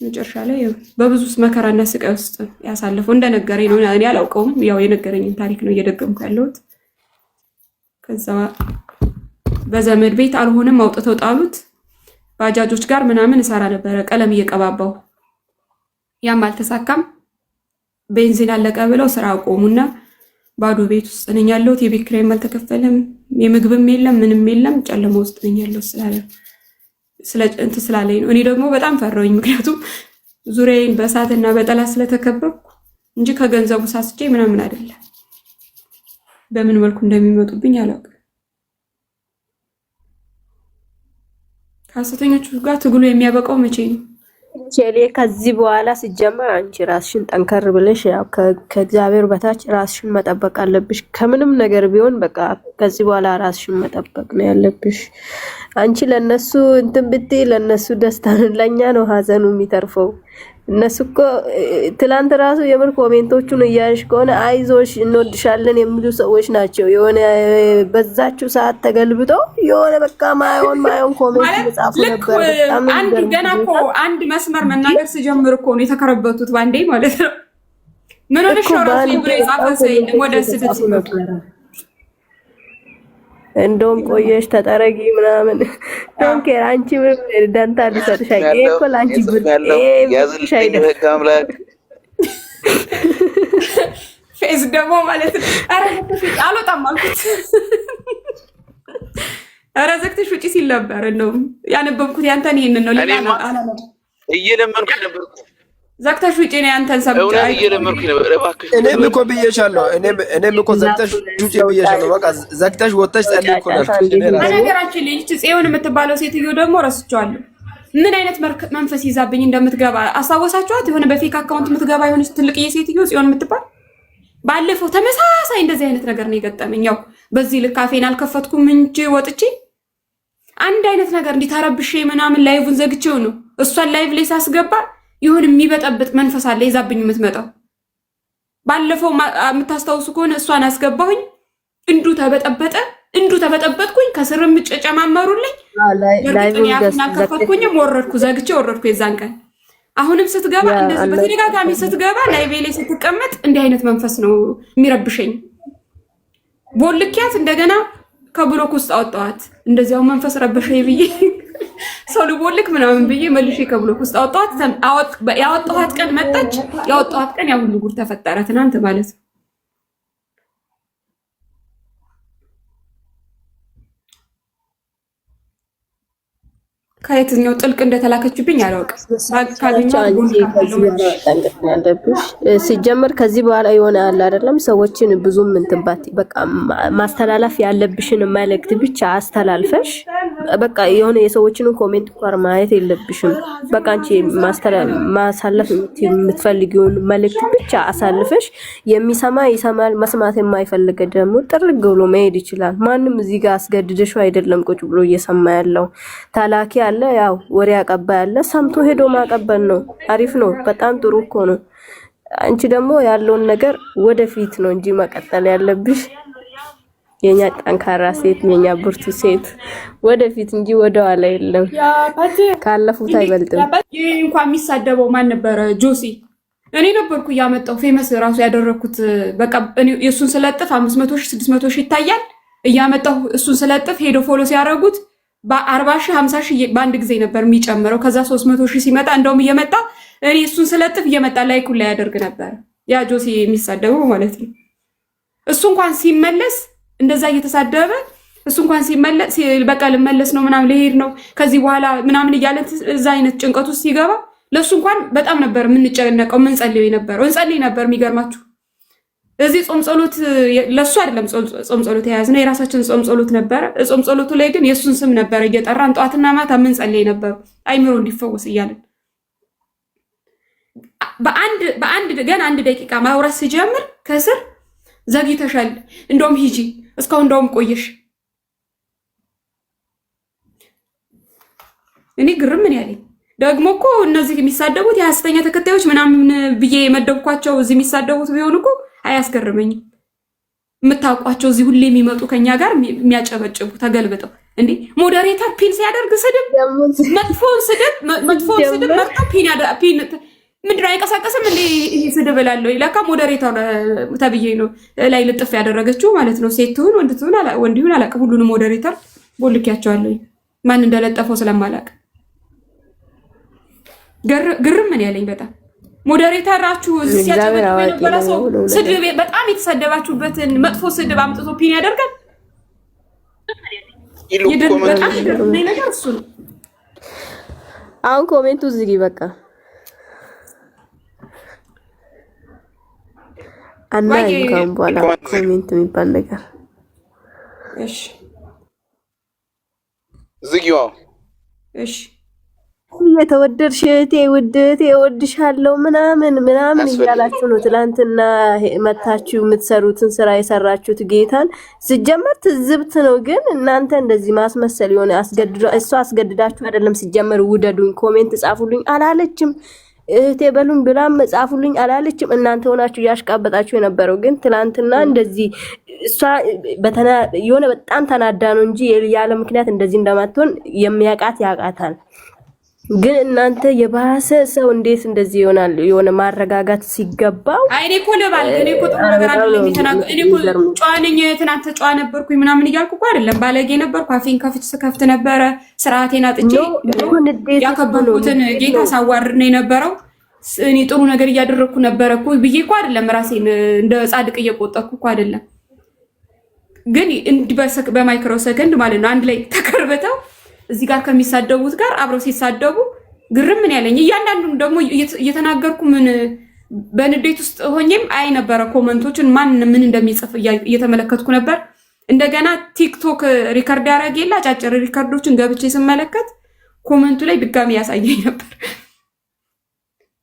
መጨረሻ ላይ በብዙ መከራና ስቃይ ውስጥ ያሳለፈው እንደነገረኝ ነው። እኔ አላውቀውም፣ ያው የነገረኝን ታሪክ ነው እየደገምኩ ያለሁት። ከዛ በዘመድ ቤት አልሆነም፣ አውጥተው ጣሉት። ባጃጆች ጋር ምናምን እሰራ ነበረ ቀለም እየቀባባው፣ ያም አልተሳካም። ቤንዚን አለቀ ብለው ስራ አቆሙና ባዶ ቤት ውስጥ ነኝ ያለሁት። የቤት ኪራይም አልተከፈለም፣ የምግብም የለም፣ ምንም የለም። ጨለማ ውስጥ ነኝ ያለሁት ስላለ እንትን ስላለኝ ነው። እኔ ደግሞ በጣም ፈራሁኝ፣ ምክንያቱም ዙሪያዬን በእሳትና በጠላት ስለተከበብኩ እንጂ ከገንዘቡ ሳስቼ ምናምን አይደለም። በምን መልኩ እንደሚመጡብኝ አላውቅም። ከሐሰተኞቹ ጋር ትግሉ የሚያበቃው መቼ ነው? ቼሌ ከዚህ በኋላ ሲጀመር አንቺ ራስሽን ጠንከር ብለሽ ያው ከእግዚአብሔር በታች ራስሽን መጠበቅ አለብሽ። ከምንም ነገር ቢሆን በቃ ከዚህ በኋላ ራስሽን መጠበቅ ነው ያለብሽ። አንቺ ለነሱ እንትን ብትይ ለነሱ ደስታ ነው፣ ለእኛ ነው ሀዘኑ የሚተርፈው። እነሱ እኮ ትላንት ራሱ የምር comment ኦቹን እያየሽ ከሆነ አይዞሽ እንወድሻለን የሚሉ ሰዎች ናቸው። የሆነ በዛችው ሰዓት ተገልብጦ የሆነ በቃ ማየውን ማየውን comment ማለት እየጻፉ ልክ ነበር። በጣም ነው አንድ የሚገርምሽ ገና እኮ ጌታ አንድ መስመር መናገር ስጀምር እኮ ነው የተከረበቱት ባንዴ ማለት ነው። ምን ሆነሽ እኮ ነው ራሱ በአንድ ብሎ የጻፈ በጣም ሰው የለም። comment ኦች ወደ ስድብ እየተጻፉ ሲመጡ ነበረ። እንደውም ቆየሽ ተጠረጊ ምናምን don't care አንቺ ምንም ደንታ ሊሰጥሽ አይ ይሄ ያለው እኮ ለአንቺ ብር ያለው ይሄ ብርቅሽ ያዝልኝ አይደለም። በህግ አምላክ። ፌዝ ደግሞ ማለት ነው። ኧረ ዘግተሽ ውጪ አልወጣም አልኩት። ኧረ ዘግተሽ ውጪ ሲል ነበር። እንደውም ያነበብኩት ያንተን ይሄንን ነው። ሌላ እኔማ አላነበብኩም። እየለመንኩኝ ነበር እኮ ዘግተሽ ውጪ ነው ያንተን ሰምቼ። እውነት አይ እየለመንኩኝ ነበር። እባክሽ እኔም እኮ ብዬሻለሁ። እኔም እኮ ዘግተሽ ውጪ ብዬሻለሁ። በቃ ዘግተሽ ወጥተሽ ሰው ጸልይ እኮ ነው ጫጫታ ያልኩሽ እኔ እንዴት ራሴ። እንደሆነ በነገራችን ላይ ይህች ጽዮን የምትባለው ሴትዮ ደግሞ ረስቼዋለሁ። ምን አይነት መንፈስ ይዛብኝ እንደምትገባ አስታወሳችኋት? የሆነ በ fake account የምትገባ የሆነች ትልቅዬ ሴትዮ ጽዮን የምትባል ባለፈው ተመሳሳይ እንደዚህ አይነት ነገር ነው የገጠመኝ። ያው በዚህ ልክ አፌን አልከፈትኩም እንጂ ወጥቼ አንድ አይነት ነገር እንዲተረብሼ ምናምን live ን ዘግቼው ነው እሷን live ላይ ሳስገባ ይሁን የሚበጠብጥ መንፈስ አለ ይዛብኝ የምትመጣው። ባለፈው የምታስታውሱ ከሆነ እሷን አስገባሁኝ፣ እንዱ ተበጠበጠ፣ እንዱ ተበጠበጥኩኝ፣ ከስርም ጨማመሩልኝ። በእርግጥ እኔ live ን አፌን ዘግተሽ አልከፈትኩኝም፣ ወረድኩ፣ ዘግቼ ወረድኩ የዛን ቀን። አሁንም ስትገባ ያ እንደዚህ አለ በተደጋጋሚ ስትገባ live ኤ ላይ ስትቀመጥ እንዲህ አይነት መንፈስ ነው የሚረብሸኝ። ቦልኪያት እንደገና ከ block ውስጥ አወጣኋት። እንደዚያው መንፈስ ረበሸኝ ብዬ ሰው ልቦልክ ምናምን ብዬ መልሼ ከ block ውስጥ አወጣኋት። ያወጣኋት ቀን መጣች። ያወጣኋት ቀን ያ ሁሉ ጉድ ተፈጠረ፣ ትናንት ማለት ነው። ከየትኛው ጥልቅ እንደተላከችብኝ አላውቅም። ናቸው። ካገኘኋት አንቺ ቦልካታለሁ ከዚህ በኋላ መልሼ። መጠንቀቅ ነው ያለብሽ። ሲጀመር ከዚህ በኋላ የሆነ አለ አይደለም ሰዎችን ብዙም እንትን ባትይ በቃ ማስተላለፍ ያለብሽን መልእክት ብቻ አስተላልፈሽ በቃ የሆነ የሰዎችን comment እንኳን ማየት የለብሽም። በቃ አንቺ ማሳለፍ የምትፈልጊውን መልእክት ብቻ አሳልፈሽ የሚሰማ ይሰማል፣ መስማት የማይፈልግ ደግሞ ጥርግ ብሎ መሄድ ይችላል። ማንም እዚህ ጋር አስገድደሽው አይደለም ቁጭ ብሎ እየሰማ ያለው። ተላኪ አለ፣ ያው ወሬ አቀባይ አለ፣ ሰምቶ ሄዶ ማቀበል ነው። አሪፍ ነው። በጣም ጥሩ እኮ ነው። አንቺ ደግሞ ያለውን ነገር ወደፊት ነው እንጂ መቀጠል ያለብሽ። የኛ ጠንካራ ሴት፣ የኛ ብርቱ ሴት ወደፊት እንጂ ወደኋላ የለም። ካለፉት አይበልጥም። ይህ እንኳን የሚሳደበው ማን ነበረ? ጆሲ እኔ ነበርኩ እያመጣው famous ራሱ ያደረግኩት። በቃ እኔ የእሱን ስለጥፍ 500,000 600,000 ይታያል። እያመጣሁ እሱን ስለጥፍ ሄዶ follow ሲያደርጉት በ40,000 50,000 በአንድ ጊዜ ነበር የሚጨምረው። ከዛ 300,000 ሲመጣ እንደውም እየመጣ እኔ እሱን ስለጥፍ እየመጣ like ኡን ላይ ያደርግ ነበር። ያ ጆሲ የሚሳደበው ማለት ነው። እሱ እንኳን ሲመለስ እንደዛ እየተሳደበ እሱ እንኳን ሲመለስ በቃ ልመለስ ነው ምናምን ልሄድ ነው ከዚህ በኋላ ምናምን እያለ እዛ አይነት ጭንቀት ውስጥ ሲገባ ለእሱ እንኳን በጣም ነበር የምንጨነቀው የምንጸልየው የነበረው እንጸልይ ነበር። የሚገርማችሁ እዚህ ጾም ጸሎት ለእሱ አይደለም ጾም ጸሎት የያዝነው የራሳችን ጾም ጸሎት ነበረ። ጾም ጸሎቱ ላይ ግን የእሱን ስም ነበረ እየጠራን ጠዋትና ማታ የምንጸልይ ነበር አይምሮ እንዲፈወስ እያለን በአንድ ገና አንድ ደቂቃ ማውራት ሲጀምር ከስር ዘግይተሻል፣ እንደውም ሂጂ፣ እስካሁን እንደውም ቆየሽ። እኔ ግርም ምን ያለኝ ደግሞ እኮ እነዚህ የሚሳደቡት የሐሰተኛ ተከታዮች ምናምን ብዬ የመደብኳቸው እዚህ የሚሳደቡት ቢሆን እኮ አያስገርመኝም። የምታውቋቸው እዚህ ሁሌ የሚመጡ ከኛ ጋር የሚያጨበጭቡ ተገልብጠው እንዴ moderator pin ሲያደርግ ስድብ፣ መጥፎውን ስድብ መጥፎውን ስድብ ሲጀመር መርጠው pin ምንድን ነው አይንቀሳቀስም እንዴ ይሄ ስድብ እላለሁ። ለካ moderator ተብዬ ነው ላይ ልጥፍ ያደረገችው ማለት ነው። ሴት ትሁን ወንድ ትሁን ወንድ ይሁን አላውቅም። ሁሉንም moderator ቦልኬያቸዋለሁ ማን እንደለጠፈው ስለማላውቅ ግርም ምን ያለኝ በጣም moderator ኣችሁ እዚህ እግዚአብሔር ሲያጨበጭብ አዋቂ የነበረ ነው ሰው ሁሉም ነገር። ስድብ በጣም የተሰደባችሁበትን መጥፎ ስድብ አምጥቶ pin ያደርጋል። ኢሉ comment በጣም የገረመኝ ነገር እሱ ነው። አሁን comment ኡ ዝጊ በቃ አናይም ወይ ካሁን በኋላ comment ዝጊ። comment የሚባል ነገር። እሺ ዝጊው። አዎ። እሺ የተወደድሽ እህቴ ውድ እህቴ እወድሻለሁ ምናምን ምናምን አያስፈልግም። እያላችሁ ነው ትላንትና መታችሁ የምትሰሩትን ስራ የሰራችሁት። ጌታን ሲጀመር ትዝብት ነው፣ ግን እናንተ እንደዚህ ማስመሰል የሆነ አስገድዶ እሷ አስገድዳችሁ አይደለም። ሲጀመር ውደዱኝ፣ comment ጻፉልኝ አላለችም። እህቴ በሉኝ ብላም ጻፉልኝ አላለችም። እናንተ ሆናችሁ እያሽቃበጣችሁ የነበረው ግን ትላንትና እንደዚህ እሷ የሆነ በጣም ተናዳ ነው እንጂ ያለ ምክንያት እንደዚህ እንደማትሆን የሚያውቃት ያውቃታል። ግን እናንተ የባሰ ሰው እንዴት እንደዚህ ይሆናል? የሆነ ማረጋጋት ሲገባው አይ እኔ እኮ ልባል፣ እኔ እኮ ጥሩ ኧረ ነገር በጣም አይደለም ነው የተናገ እኔ እኮ የሚገርመው። ጨዋ ነኝ፣ ትናንት ጨዋ ነበርኩኝ ምናምን እያልኩ እኮ አይደለም። ባለጌ ነበርኩ። አፌን ከፍች ስከፍት ነበረ። ስርዓቴን አጥቼ No እኮ ንዴት እኮ ነው፣ ያከበርኩትን ንዴት ጌታ ነው። ሳዋርድ ነው የነበረው። እኔ ጥሩ ነገር እያደረግኩ ነበረ እኮ ብዬ እኮ አይደለም። ራሴን እንደ ጻድቅ እየቆጠርኩ እኮ አይደለም። ግን እንዲህ በ micro second ማለት ነው አንድ ላይ ተከርብተው እዚህ ጋር ከሚሳደቡት ጋር አብረው ሲሳደቡ ግርም ምን ያለኝ፣ እያንዳንዱን ደግሞ እየተናገርኩ ምን በንዴት ውስጥ ሆኜም አይ ነበረ፣ comment ኦችን ማን ምን እንደሚጽፍ እየተመለከትኩ ነበር። እንደገና ቲክቶክ record ያደረግ የለ፣ አጫጭር record ኦችን ገብቼ ስመለከት comment ኡ ላይ ድጋሚ ያሳየኝ ነበር።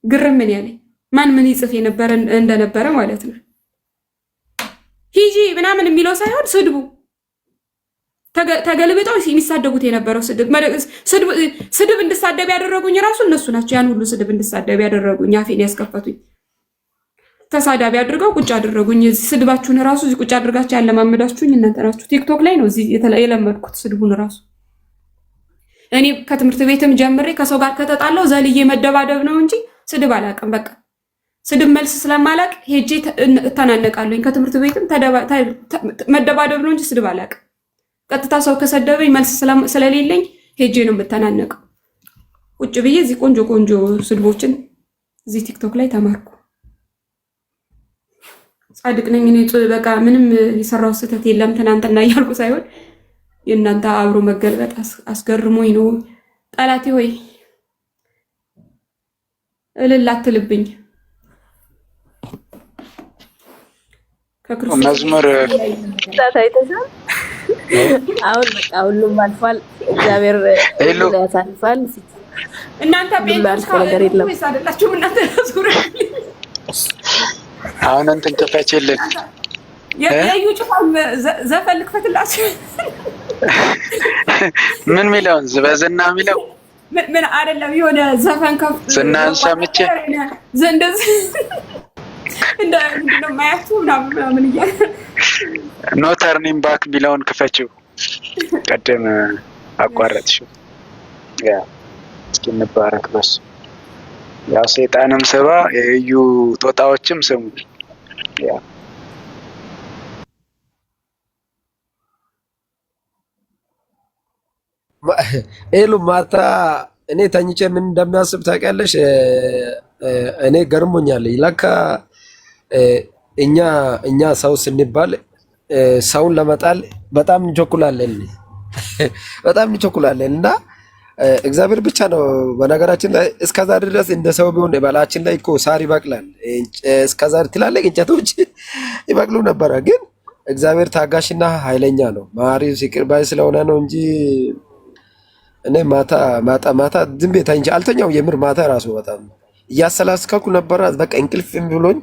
ግርም ምን ያለኝ ማን ምን ይጽፍ የነበረ እንደነበረ ማለት ነው። ሂጂ ምናምን የሚለው ሳይሆን ስድቡ፣ ተገልብጠው የሚሳደቡት የነበረው ስድብ እንድሳደብ ያደረጉኝ ራሱ እነሱ ናቸው። ያን ሁሉ ስድብ እንድሳደብ ያደረጉኝ፣ አፌን ያስከፈቱኝ፣ ተሳዳቢ አድርገው ቁጭ አደረጉኝ። እዚህ ስድባችሁን ራሱ እዚህ ቁጭ አድርጋችሁ ያለማመዳችሁኝ እናንተ ናችሁ። ቲክቶክ ላይ ነው እዚህ የለመድኩት ስድቡን ራሱ። እኔ ከትምህርት ቤትም ጀምሬ ከሰው ጋር ከተጣላው ዘልዬ መደባደብ ነው እንጂ ስድብ አላውቅም። በቃ ስድብ መልስ ስለማላውቅ ሄጄ እተናነቃለሁኝ። ከትምህርት ቤትም መደባደብ ነው እንጂ ስድብ አላውቅም። ቀጥታ ሰው ከሰደበኝ መልስ ስለሌለኝ ሄጄ ነው የምተናነቀው። ቁጭ ብዬ እዚህ ቆንጆ ቆንጆ ስድቦችን እዚህ ቲክቶክ ላይ ተማርኩ። ጻድቅ ነኝ እኔ፣ በቃ ምንም የሰራው ስህተት የለም ትናንትና እያልኩ ሳይሆን የእናንተ አብሮ መገልበጥ አስገርሞኝ ነው። ጠላቴ ሆይ እልል አትልብኝ። ከክርስቶስ መዝሙር አይተሻል። አሁን በቃ ሁሉም አልፏል። እግዚአብሔር ሄሎ። ሁሉን ያሳልፋል። እናንተ ሁሉም ጴንጤዎች ያልፈ ነገር የለም። ወይስ አይደላችሁም? እናንተ ዙር አሁን እንትን ክፈችልን። የዩ ጭፋን ዘፈን ልክፈትላችሁ። ምን ሚለውን በዝና ሚለው? ምን አይደለም፣ የሆነ ዘፈን ከፍ ዝናን ሰምቼ። እንደዚህ እንደ ምንድን ነው የማያችሁ ምናምን ምናምን እያለ። No Turning Back ሚለውን ክፈችው። ቅድም አቋረጥሽው። Yeah፣ እስኪ እንባረክ በሱ። ያው ሰይጣንም ስባ የእዩ ጦጣዎችም ስሙ። Yeah። ኤሉ፣ ማታ እኔ ተኝቼ ምን እንደሚያስብ ታውቂያለሽ? እኔ ገርሞኛል። ለካ እኛ ሰው ስንባል ሰውን ለመጣል በጣም እንቸኩላለን፣ በጣም እንቸኩላለን እና እግዚአብሔር ብቻ ነው። በነገራችን ላይ እስከዛ ድረስ እንደ ሰው ቢሆን በላያችን ላይ እኮ ሳር ይበቅላል። እስከዛ ትላልቅ እንጨቶች ይበቅሉ ነበረ። ግን እግዚአብሔር ታጋሽና ኃይለኛ ነው። መሐሪ ይቅር ባይ ስለሆነ ነው እንጂ እኔ ማታ ማታ ማታ ዝም ብዬ ተኝቼ አልተኛውም። የምር ማታ ራሱ በጣም እያሰላስከኩ ነበረ። በቃ እንቅልፍ እምቢ ብሎኝ።